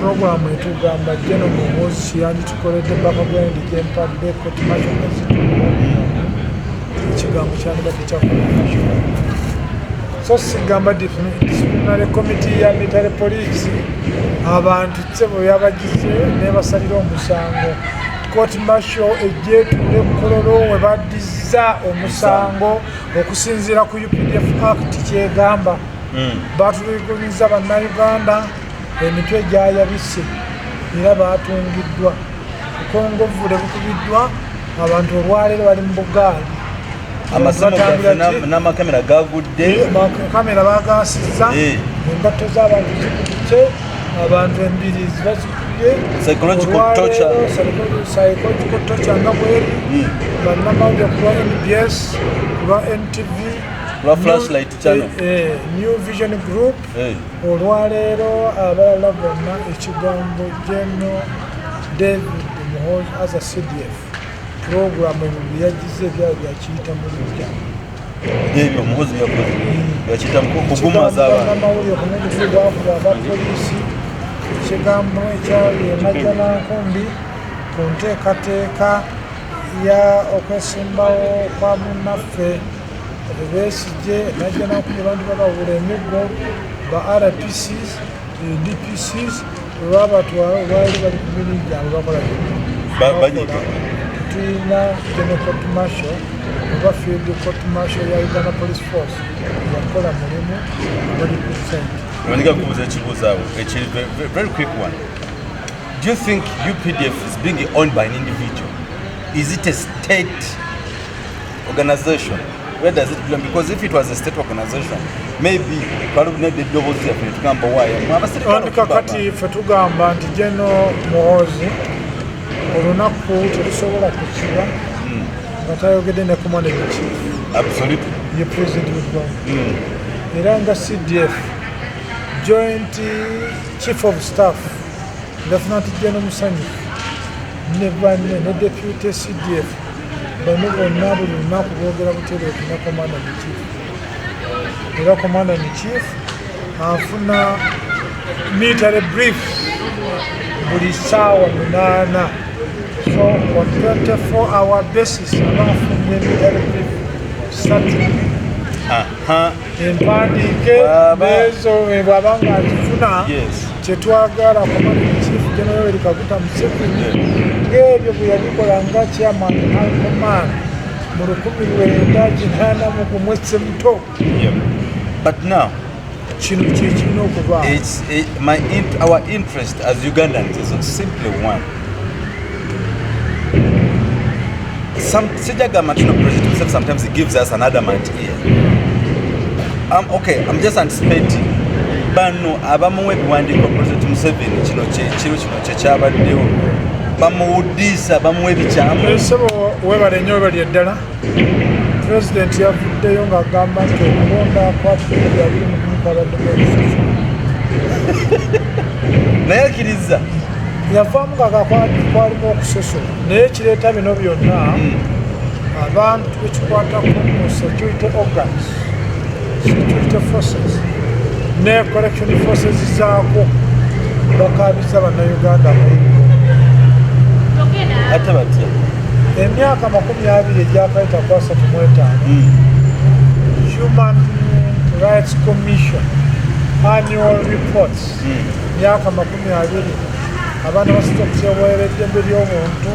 Programu etugamba General Muhoozi yanditukoledde background gyempadde, court martial nga zituula, ekigambo kyandibadde kya court martial. So sigamba disciplinary committee ya military police, abantu tsebo yabagize nebasalira omusango. Court martial ejje etuule Kololo we baddiza. Bazizza omusango okusinziira ku UPDF Act kyegamba. Batulugunyiza Bannayuganda, emitwe gyayabise era batungiddwa, bukongovule bukubiddwa abantu. Olwaleero bali mu bugaali. Amasimu gaffe Batambula ki? n'amakamera gagudde. Kamera bagasiza, engatto z'abantu zikubye abantu, embirizi bazikubye. Psychological Olwaleero, torture. Psychological torture nga bweri. Bannamawulire ku lwa NBS, ku lwa NTV, Lwa Flashlight Channel. New Vision Group, olwaleero abalala bonna, ekigambo General David Muhoozi as a CDF program ebyo byeyagize ebyalo byakiyita mu lujja. Ebyo Omuhozi yakoze yakiyita kugumaza abantu. Amawulire ku mulundi gwakuba abapoliisi, ekigambo ekyali emajjanankumbi ku nteekateeka ya okwesimbawo kwa munnaffe Besigye. Najjanankumbi abantu babawula emiggo ba RPCs, DPCs, olwabatwala olwali bali ku mirimu gyabwe bakola. Banyiga. Tulina General Court Martial oba Field Court Martial ya Uganda Police Force yakola mulimu bali ku site. Manyiga kubuuza ekibuuzo awo ekiri very quick one. Do you think UPDF is being owned by an individual? Is it a state organization? Where does it belong? Because if it was a state organization, maybe twalibunedde eddoboozi lyaffe netugamba waayo abaserikale Andi kakati ffe tugamba nti General Muhoozi olunaku terusobola kukiba nga tayogedde ne commander in chief, ye president w'eggwanga, era nga CDF, Joint Chief of Staff Lieutenant General Musanyufu ne banne ne deputy CDF bano bonna buli lunaku boogera butereevu ne commander in chief, era commander in chief afuna military brief buli ssaawa 8. So on 24 hour basis aba afunye military brief 3 empandiike. Nezo bw'aba nga azifuna, kyetwagala commander in chief General Yoweri Kaguta Museveni, ng'ebyo bwe yabikola nga chairman high command mu 1981 Ssemuto. But now Kino kyekirina okubaawo. it's it, my in, our interest as Ugandans is simply one. Some sijagamba nti no, President himself sometimes he gives us an adamant ear. Okay, I'm just anticipating bano abamuwa ebiwandiiko President Museveni kino kyekiro kino kyekyabaddewo bamuwudiisa bamuwa ebikyamu. Esebo webale nnyo, webali eddala. Pulezidenti yavuddeyo ng'agamba nti okulonda kwa 2021 kwabaddemu obususu. Naye akkiriza. Yavaamu nga kwalimu okusosola, naye kireeta bino byonna abantu bekikwatako mu security organs, security forces ne correction forces zaako bakabiza Bannayuganda amayingo. Ate batya? Emyaka 20 egyakayita ku 35, Human Rights Commission annual reports, myaka 20 abaana basinza okutyoboola eddembe ly'obuntu,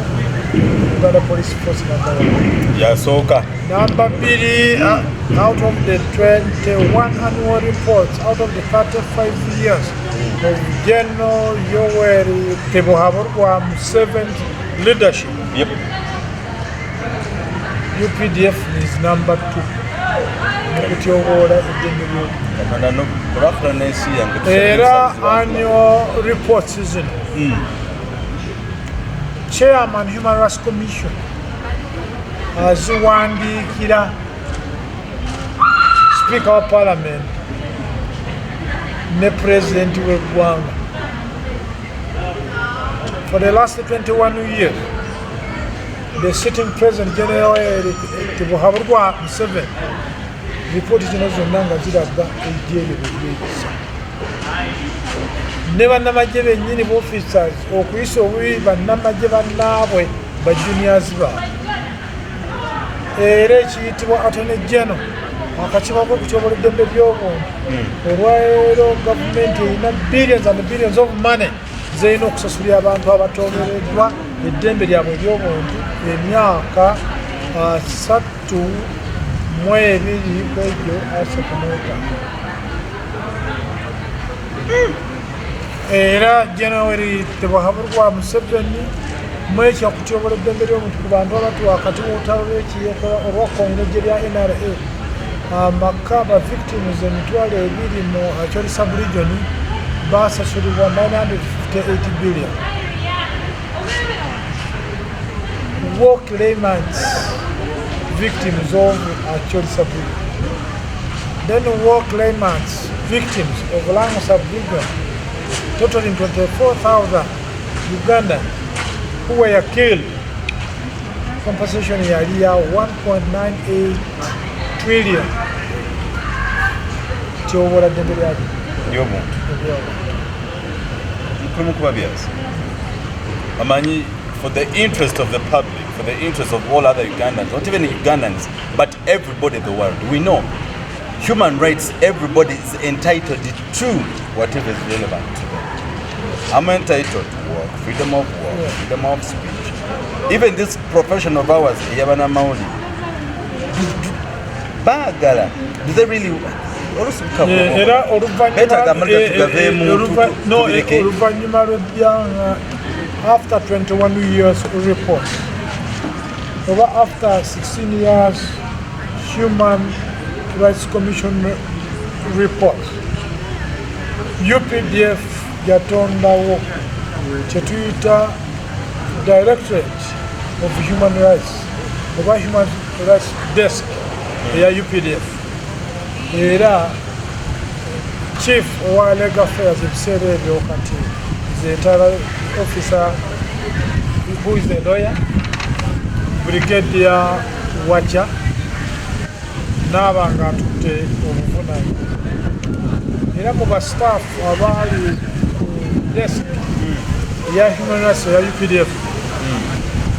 Uganda Police Force number one. Yasooka. Number bbiri, out of the 21 annual reports, out of the 35 years of General Yoweri Tibuhaburwa Museveni's leadership, UPDF is number two mu kutyoboola eddembe ly'obuntu. Katonda olwafuna n'ensi yange. Era annual reports zino, chairman Human Rights Commission aziwandiikira speaker wa parliament ne president w'eggwanga. For the last 21 years, the sitting president General Tibuhaburwa Museveni, ripooti zino zonna nga ziraga ejje eryo bwe lyeyisa ne bannamagye bennyini, officers okuyisa obubi bannamagye bannaabwe, ba juniors baabwe. Era ekiyitibwa attorney general, akakiiko k'okutyobola eddembe ly'obuntu, olwaleero gavumenti erina billions and billions of money zerina okusasulira abantu abatobereddwa eddembe lyabwe ery'obuntu emyaka 32 kwegyo 35. Era January Tebuhaburwa Museveni mwekyo okutyobola eddembe ly'omuntu ku bantu abatu wakati w'olutalo lw'ekiyekera olwakonya n'eggye lya NRA, amaka ba victims 20,000 mu Acholi sub-region basasulibwa 958 billion. War claimants, victims of Acholi sub-region, then war claimants, victims of Lango sub-region, totaling 24,000 Ugandans who were killed, compensation yali ya 1.98 trillion. Tyobola ddembe lyali ly'omuntu. Mukulu mukuba byasi amanyi, for the interest of the public, for the interest of all other Ugandans, not even Ugandans, but everybody in the world, we know human rights, everybody is entitled to whatever is relevant to them. I'm entitled to work, freedom of work, freedom of speech. Even this profession of ours, eyabanamawulire, baagala, do they really oluusi? Era Beetaaga amaliga tugaveemu, tubireke. oluvannyuma lw'ebyanga after 21 years report oba after 16 years Human Rights Commission report, UPDF yatondawo kyetuyita Directorate of Human Rights oba Human Rights Desk eya UPDF. Era chief owa legal affairs ebiseera ebyo kati zetala officer who is a lawyer, Brigadier Wacha, naaba nga atutte obuvunanyi. Era mu ba staff abaali ku desk eya human rights eya UPDF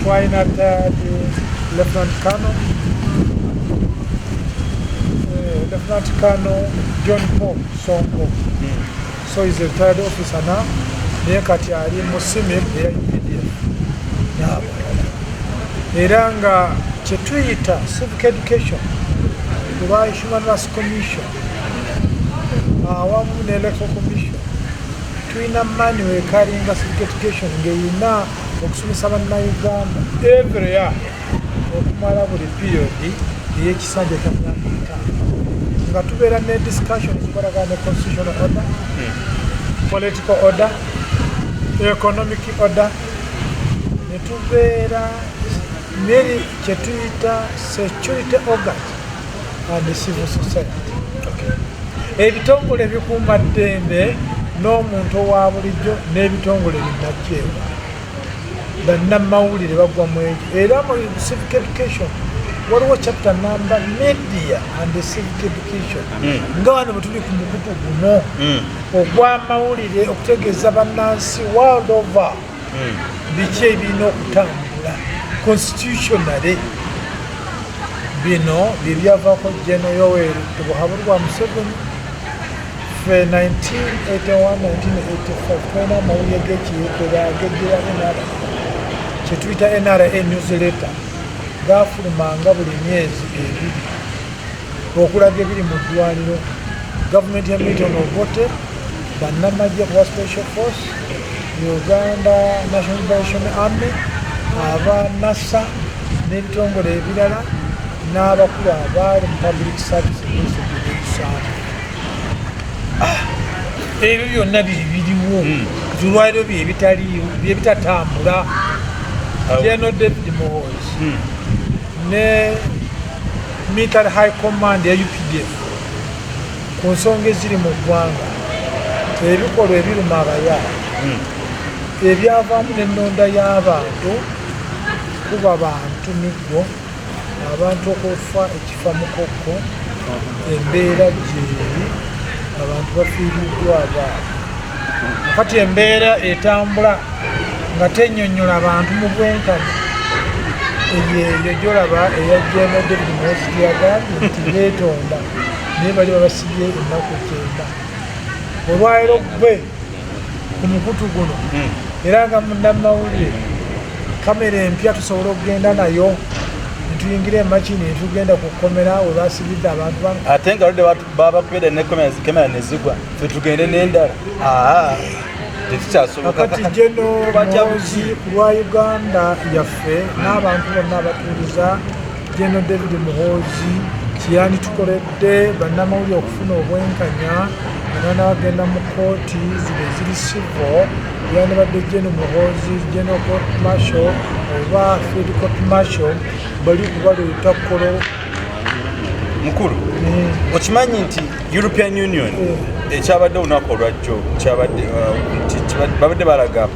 twalina retired Lieutenant Colonel, Lieutenant Colonel John Paul Sonko. So is a retired officer now, naye kati ali mu CMIM eya UPDF n'abalala. Era nga kyetuyita civic education oba Human Rights Commission awamu ne Electoral Commission, tulina manual ekalinga civic education ng'erina okusomesa Bannayuganda every year okumala buli period ey'ekisanja kya myaka 5, nga tubeera ne discussion ezikolagana ne constitutional order, political order, economic order, ne tubeera neri kyetuyita security organs and civil society, ebitongole ebikuuma ddembe n'omuntu owa bulijjo n'ebitongole binnakyewa, bannamawulire bagwa mu ekyo. Era mu civic education waliwo chapter number media and civic education, nga wano bwe tuli ku mukutu guno ogw'amawulire okutegeeza bannansi world over biki ebirina okutambula constitutionally. Bino byebyavaako General Yoweri Tibuhaburwa Museveni. Ffe 1981-1985 twalina amawulire g'ekiyekera ag'eddira NRA, kyetuyita NRA newsletter, gafulumanga buli myezi 2 okulaga ebiri mu ddwaniro, gavumenti ya Milton Obote, bannamagye kuba Special Force, Uganda National Liberation Army, aba NASA n'ebitongole ebirala n'abakulu abaali mu public service ebisanvu. Ebyo byonna byebiriwo kati olwaliro byebitaliiwo, byebitatambula. General David Muhoozi ne military high command ya UPDF ku nsonga eziri mu ggwanga, ebikolwa ebiruma abayaaye ebyavaamu n'ennonda y'abantu kuba bantu miggo, abantu okufa ekifa mukokko, embeera gyeri, abantu bafiiriddwa abaabwe. Kati embeera etambula nga tenyonyola abantu mu bwenkanya, eyo gyolaba eya General David Muhoozi gyeyagambye nti beetonda, naye bali babasibye ennaku 90. Olwaliro gwe ku mukutu guno, era nga munnamawulire, kamera empya tusobola okugenda nayo ne Netuyingira emakini, netugenda ku kkomera we basibidde abantu bano. Ate nga oludde babakubira ne kamera nezigwa, fe tugende n'endala. Aa, tekikyasoboka. Kakati General Bajja Muhoozi, ku lwa Uganda yaffe n'abantu bonna abatuuliza, General David Muhoozi kyeyanditukoledde bannamawulire okufuna obwenkanya nga bagenda mu kooti zino eziri civil, yandibadde General Muhoozi, General Court Martial oba Field Court Martial bali kubaleeta kolo. Mukulu, okimanyi nti European Union ekyabadde olunaku olwajjo kyabadde nti babadde balaga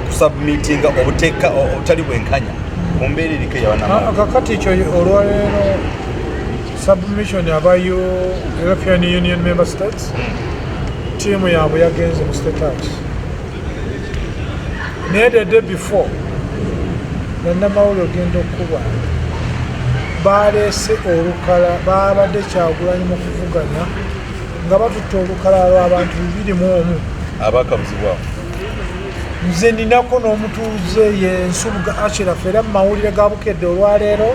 kusubmitinga obuteeka obutali bwenkanya ku mbeera eriko eyabanamawulire. Kakati ekyo olwaleero submission aba European Union member states tiimu yaabwe yagenze mu State House, naye the day before bannamawulire ogenda okuba baleese olukala babadde Kyagulanyi mu kuvuganya nga batutte olukala lw'abantu 21 Abakabuzibwawo. Nze ninako n'omutuuze ye Nsubuga Ashiraf, era mu mawulire ga Bukedde olwaleero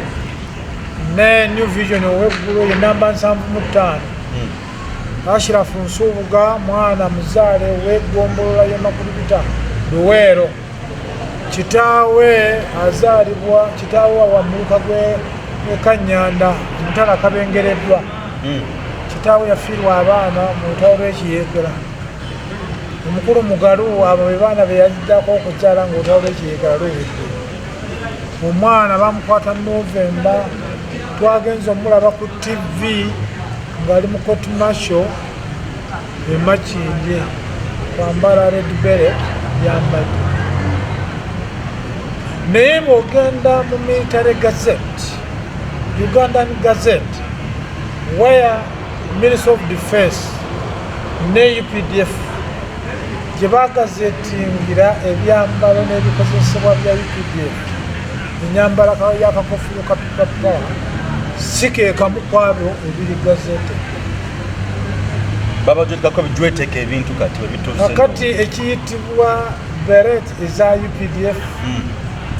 ne New Vision oweggulo ye namba 75. Ashiraf Nsubuga mwana muzaale w'eggombolola y'Emakulubita, Luweero. Kitaawe azaalibwa kitaawe wa muluka gwe Kanyanda, Mutala Kabengereddwa. Kitaawe yafiirwa abaana mu lutalo lw'ekiyeekera, omukulu Mugalu. Abo be baana be yaddako okuzaala ng'olutalo lw'ekiyeekera luwedde. Omwana bamukwata Novemba, twagenza omulaba ku TV ng'ali mu court martial emakindye kwambala red beret yambadde. Naye bw'ogenda mu military gazette, Ugandan Gazette, where Minister of Defense ne UPDF gye bagazetingira ebyambalo n'ebikozesebwa bya UPDF, enyambala y'akakofiiro ka People Power si keekamu kwabyo ebiri gazette. Babajwetekako bijweteka ebintu kati webituuse. Kakati ekiyitibwa beret eza UPDF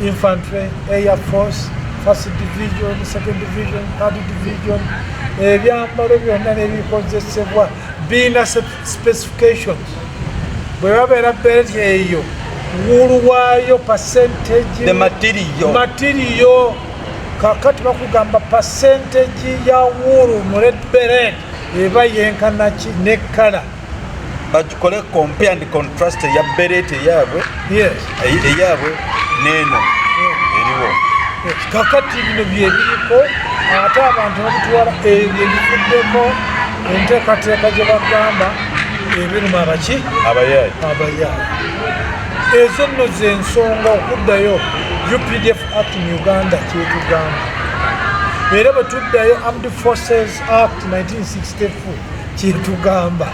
infantry, air force, first division, second division, third division, ebyambalo byonna n'ebikozesebwa birina specifications. Bwe babeera beret eyo, wool waayo percentage, the material, material. Kakati bakugamba percentage ya wool mu red beret eba yenkana ki ne colour. Bagikole compare and contrast eya beret eyaabwe eyaabwe n'eno eriwo. Kakati bino byebiriko, ate abantu babitwala ebyo ebivuddeko enteekateeka gye bagamba ebiruma abaki? Abayaayi. Abayaayi. Ezo nno zensonga. Okuddayo, UPDF Act mu Uganda kyetugamba, era bwe tuddayo Armed Forces Act 1964 kyetugamba.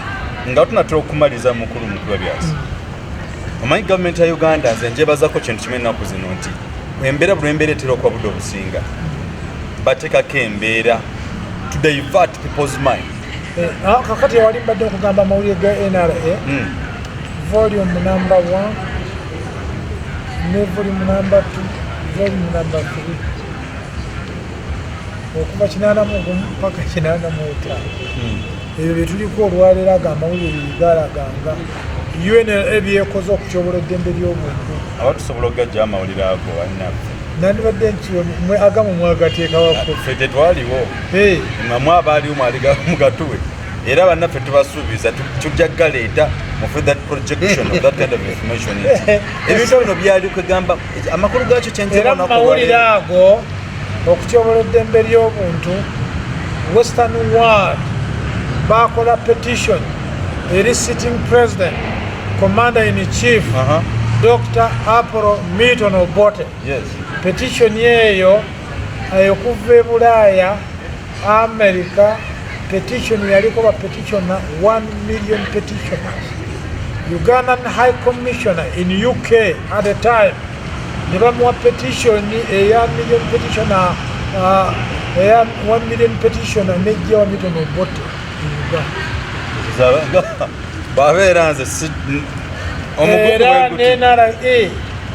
Nga tunatera okumaliriza, mukulu Mukuba Byasi, omanyi gavumenti ya Uganda nze njebazako kintu kimu ennaku zino nti embeera buli embeera etera okuba budde obusinga bateekako embeera to divert people's mind. Kakati wali mbadde okugamba amawulire ga NRA volume number 1 ne volume number 2, volume number 3, okuva 81 paka 85. Ebyo byetuliko olwaleero, ago amawulire galaganga UNLA byekoze okutyobola eddembe ly'obuntu. Aba tusobola okugajja amawulire ago bannaffe? Nandibadde nti agamu mwagateekawako. Ffe tetwaliwo. Hey, nga mwe abaaliwo mwali mugatuwe, era bannaffe tubasuubiza tujja galeeta mu that projection of that kind of information nti ebintu bino byali kwegamba amakulu gaakyo. Era mu mawulire ago okutyobola eddembe ly'obuntu, Western world bakola petition eri sitting president, commander in chief, Dr Apollo Milton Obote. Petition eyo okuva e Bulaaya, America, petition yaliko ba petitioner 1 million petitioners. Ugandan High Commissioner in UK at the time ne bamuwa petition eya million petitioner, eya 1 million petitioner nejja wa Milton Obote in Uganda. Babeera nze omugugu Era bwe guti. ne NRA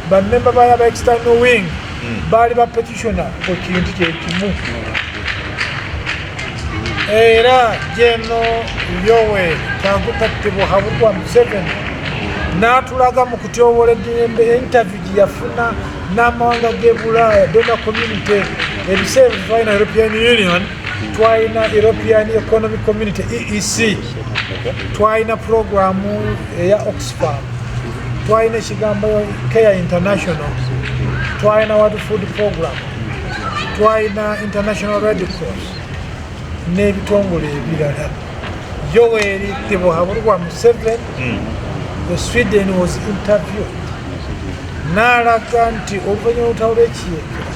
bamemba bayo aba external wing Baali ba petitioner ku kintu kyekimu. Era General Yoweri Kaguta Tibuhaburwa Museveni n'atulaga mu kutyoboola eddembe, interview gye yafuna n'amawanga g'e Bulaaya, donor community. Ebiseera ebyo twalina European Union, twalina European Economic Community, EEC, twalina programu eya Oxfam, twalina ekigambo Care International, twalina World Food Program, twalina International Red Cross n'ebitongole ebirala. Yoweri Tibuhaburwa Museveni, the Sweden, was interviewed n'alaga nti oluvannyuma lw'olutalo lw'ekiyekera,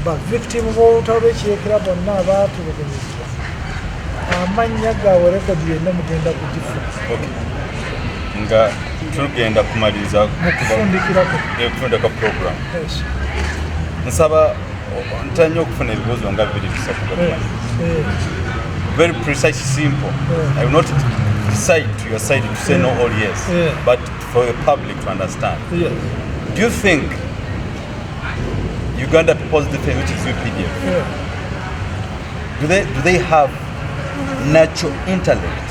ba victim b'olutalo lw'ekiyekera bonna abaatulugunyizibwa, amannya gaabwe, rekodi yenna mugenda kugifuna. Okay. Nga tugenda kumaliriza, mu kufundikirako, okufundika program, Yes. nsaba ntanya okufuna ebibuuzo nga bibiri bisatu nga tumaliriza. Very precise, simple. I will not decide to your side to say no or yes, but for the public to understand. Do you think Uganda People's Defense, which is UPDF, do they have natural intellect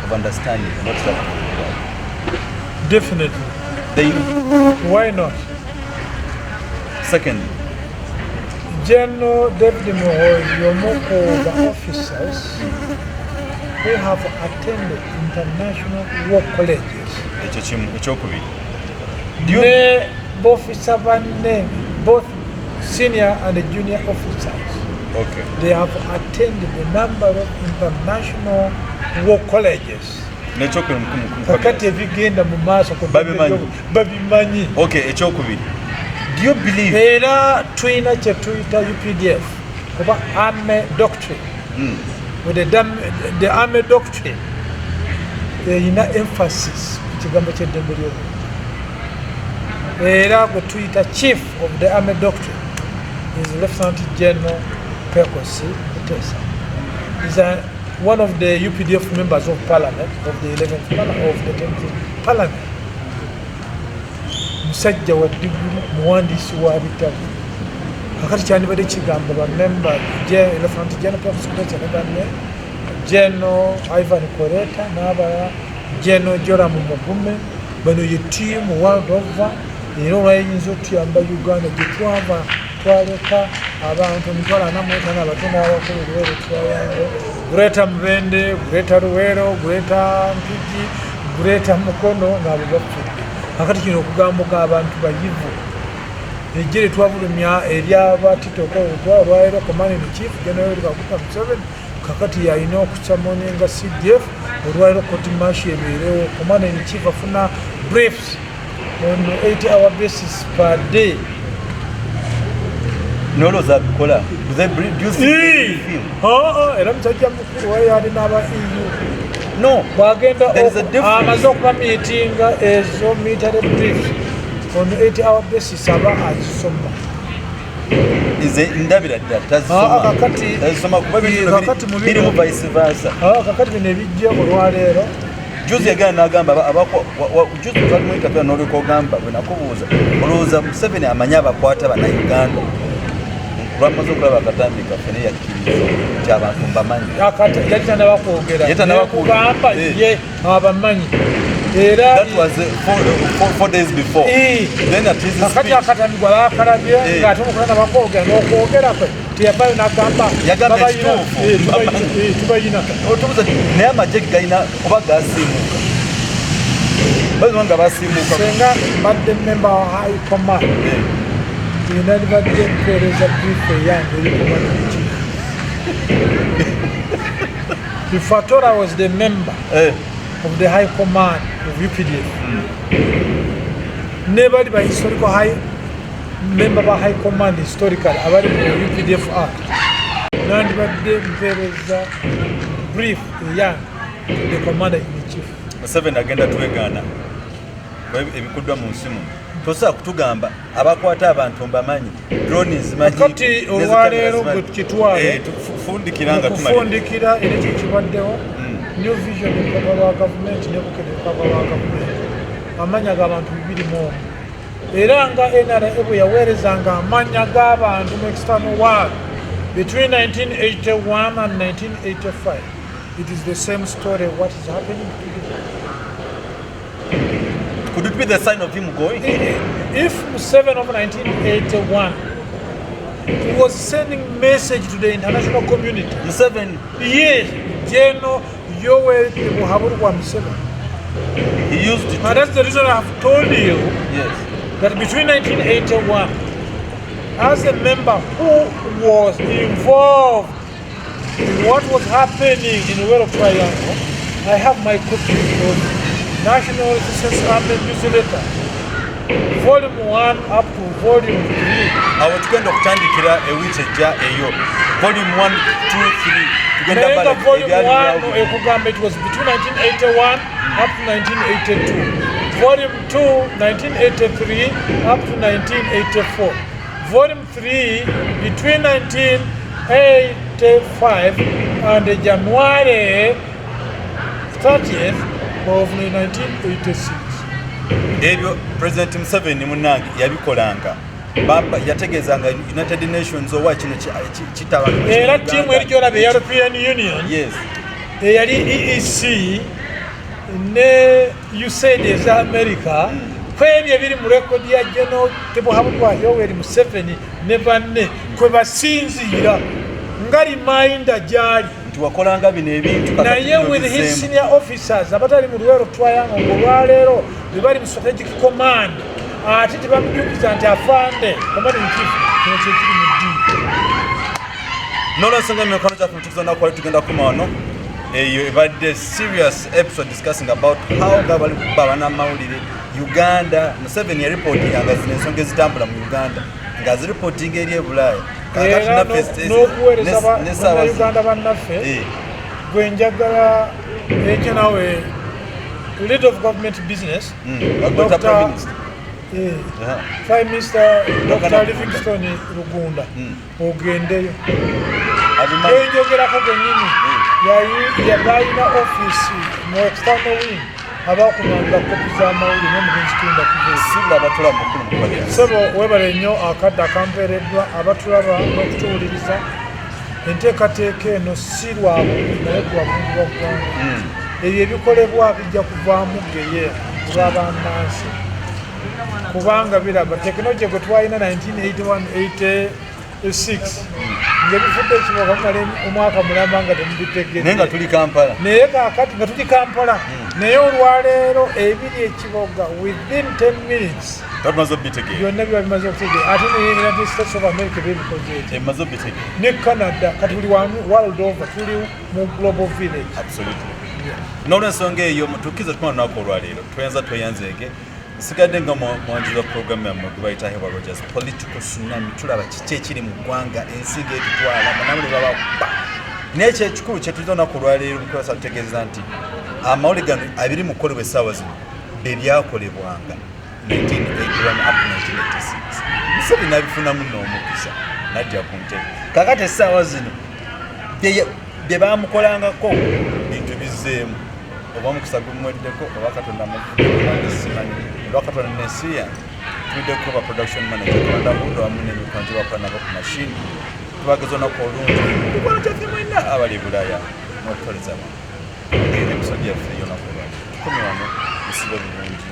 of understanding what's happening in the world? Definitely. They Why not? Secondly, General David Muhoozi y'omu ku ba officers who have attended international war colleges. Ekyo kimu. Ekyokubiri, do you Ne bofisa banne, both senior and junior officers, they have attended a number of international war colleges. N'ekyokubiri, Kakati ebigenda mu maaso ku Babimanyi. Babimanyi. Okay, ekyokubiri, do you believe Era tulina kye tuyita UPDF oba army doctrine. With the army doctrine erina emphasis ku kigambo ky'eddembe ly'obuntu, era gwe tuyita chief of the army doctrine is Lieutenant General Pecos Kutesa, is one of the UPDF members of parliament of the 11th parliament, of the 10th parliament. Musajja wa diguli, muwandiisi wa bitabo. Kakati kyandibadde kigamba bamemba Lieutenant General Pecos Kutesa ne banne, General Ivan Koreta n'abalala, General Joram Mugume, bano ye tiimu world over era olwayinza otuyamba. Uganda gye twava, twaleka abantu 45,000, abato n'abakulu. Luweero Triangle, Greater Mubende, Greater Luweero, Greater Mpigi, Greater Mukono, ngaabo bafudde. Kakati kino okugambuka abantu bayivu, ejje lyetwavulumya eryaba Tito olwaliro, commander in chief General Kaguta Museveni kakati yalina okusummoninga CDF. Olwaliro court martial ebeerewo, commander in chief afuna briefs on 8 hour basis per day. Nolowooza abikola? Do you think they brief him? Era musajja mukulu, wayo ali n'aba EU. No. Bwagenda There is a difference. Amaze okuba meetinga ezo military briefs on 8 hour basis, aba azisoma. Nze ndabira ddala tazisoma. Tazisoma kuba ebintu bino Kakati mu birimu vice versa. Kakati bino ebijja olwaleero, Juzi yagenda n'agamba juzi twali mu interview n'olyoka ogamba, bwe nakubuuza, olowooza Museveni amanyi abakwata Bannayuganda, lwamaze okulaba akatambi kaffe, naye yakkiriza nti abantu mbamanyi. Yali tanaba kwogera. Ye tannaba kwogera. Nekugamba ye abamanyi era. That was 4 days before. Then at his Kakati speech, akatambi gwe bakalabye ng'ate omukulu bakwogera n'okwogera kwe teyavaayo n'agamba Yagamba babayina, ekituufu. Tubayina. Otubuuza nti, naye amagye galina oba gasiimuuka, bayinza nga basiimuuka. Senga mbadde member wa high command, nandibadde mpeereza brief eyange eri commander in chief. If at all I was the member of the high command of UPDF, ne bali ba historical high member ba high command historical abali mu UPDF Act, nandibadde mpeereza brief eyange to the commander in chief. Museveni agenda twegaana kuba ebikuddwa mu nsi muno, tosobola kutugamba abakwata abantu mbamanyi, drone zimanyi. Kati olwaleero gwe tukitwale Fundikira nga tumalira. Okufundikira, era ekyo kibaddewo, New Vision olupapula lwa gavumenti ne Bukedde olupapula lwa gavumenti, amanya g'abantu 21. Era nga NRA bwe yaweerezanga amannya g'abantu mu external world between 1981 and 1985, it is the same story what is happening today. Could it be the sign of him going? If Museveni of 1981 was sending message to the international community, Museveni? Yes, General Yoweri Tibuhaburwa Museveni. He used it. And that's the reason I have told you that between 1981, as a member who was involved in what was happening in Luwero Triangle, I have my copy of National Resistance Army newsletter, volume 1 up to volume 3. Awo tugenda okutandikira ewiiki ejja eyo volume 1 2 3 tugenda Naye nga bala volume ebyali 1 byawulira. Ekugamba it was between 1981 up to 1982, volume 2 1983 up to 1984, volume 3 between 1985 and January 30th of 1986. Ebyo President Museveni munange yabikolanga. Baba yategeezanga United Nations owa kino kitaba. Era ttiimu eri gyolaba, European Union, eyali EEC ne USAID eza America, kwebyo ebiri mu rekodi ya General Tibuhaburwa Yoweri Museveni ne banne kwe basinziira nga reminder gyali Nti wakolanga bino ebintu, kakati naye bino with his bizzeemu. Senior officers abatali mu Luwero Triangle ng'olwaleero be bali mu strategic command, ate tebamujjukiza nti afande command in chief, kino kyekiri mu ddiini. N'olwensonga emikono gyaffe mutukuza naku wali tugenda kukoma wano. Eyo ebadde serious episode discussing about how nga bali kuba bannamawulire Uganda, Museveni yareportinganga zino ensonga ezitambula mu Uganda nga zireportinga eri e Bulaaya. Kaakati Era naffe n'okuweereza n'essaawa bannayuganda bannaffe, Eh, gwe njagala ekyo nawe leader of government business, Dr. Prime Minister. Prime Minister Dr. Dr. Livingstone Rugunda, ogendeyo. Abimanyi. Enjogerako genyini balina office mu external wing abakumanga kopi z'amawulire n'omugenzi Tunda kuva. Sibula abatula mukulu mukubalira. Sebo, webale nnyo akadde akampeereddwa abatulaba n'okutuwuliriza. Enteekateeka eno si lwabubi naye lwa bulungi bwa ggwanga. Ebyo ebikolebwa bijja kuvaamu geye olw'abannansi, kubanga biraba tekinologi gwe twalina 1981 86 ng'ebifudde ekiboka mumala omwaka mulamba nga temubitegedde. Naye nga tuli Kampala. Naye kakati nga tuli Kampala, naye olwaleero ebiri ekiboga within 10 minutes Tumaze obitegeera. Byonna biba bimaze okutegeera. Ate ne United States of America bebikoze ekyo Emaze obitegeera. ne Canada. Kati buli wamu world over tuli mu global village. Absolutely. N'olwensonga eyo mutuukize tukoma lunaku olwaleero. Tweyanza, tweyanzeege. Nsigadde nga mwanjuza programu yammwe gwe bayita Hewa Rogers Political Tsunami. Tulaba kiki ekiri mu ggwanga, ensi ng'etutwala banamuli babakuba. Naye ekyekikulu kyetuliza olunaku olwaleero mukwasa tutegeeza nti amawulire gano abiri mu kukolebwa essaawa zino be byakolebwanga 1981 up 1986. Museveni nabifunamu n'omukisa najja ku ntebe. Kakati essaawa zino bye bamukolangako bintu bizzeemu, oba omukisa gumuweddeko oba Katonda muvuddeko, nange simanyi. Olwa Katonda n'ensi yange tuliddeko ba production manager Katonda Budo wamu n'emikono gye bakola nabo ku mashini. Tubageza olunaku olungi, mikwano gyaffe mwenna abali e Bulaaya n'okutwaliza wamu. Episode yaffe ey'olunaku olwaleero tukomye wano. Musibe bulungi.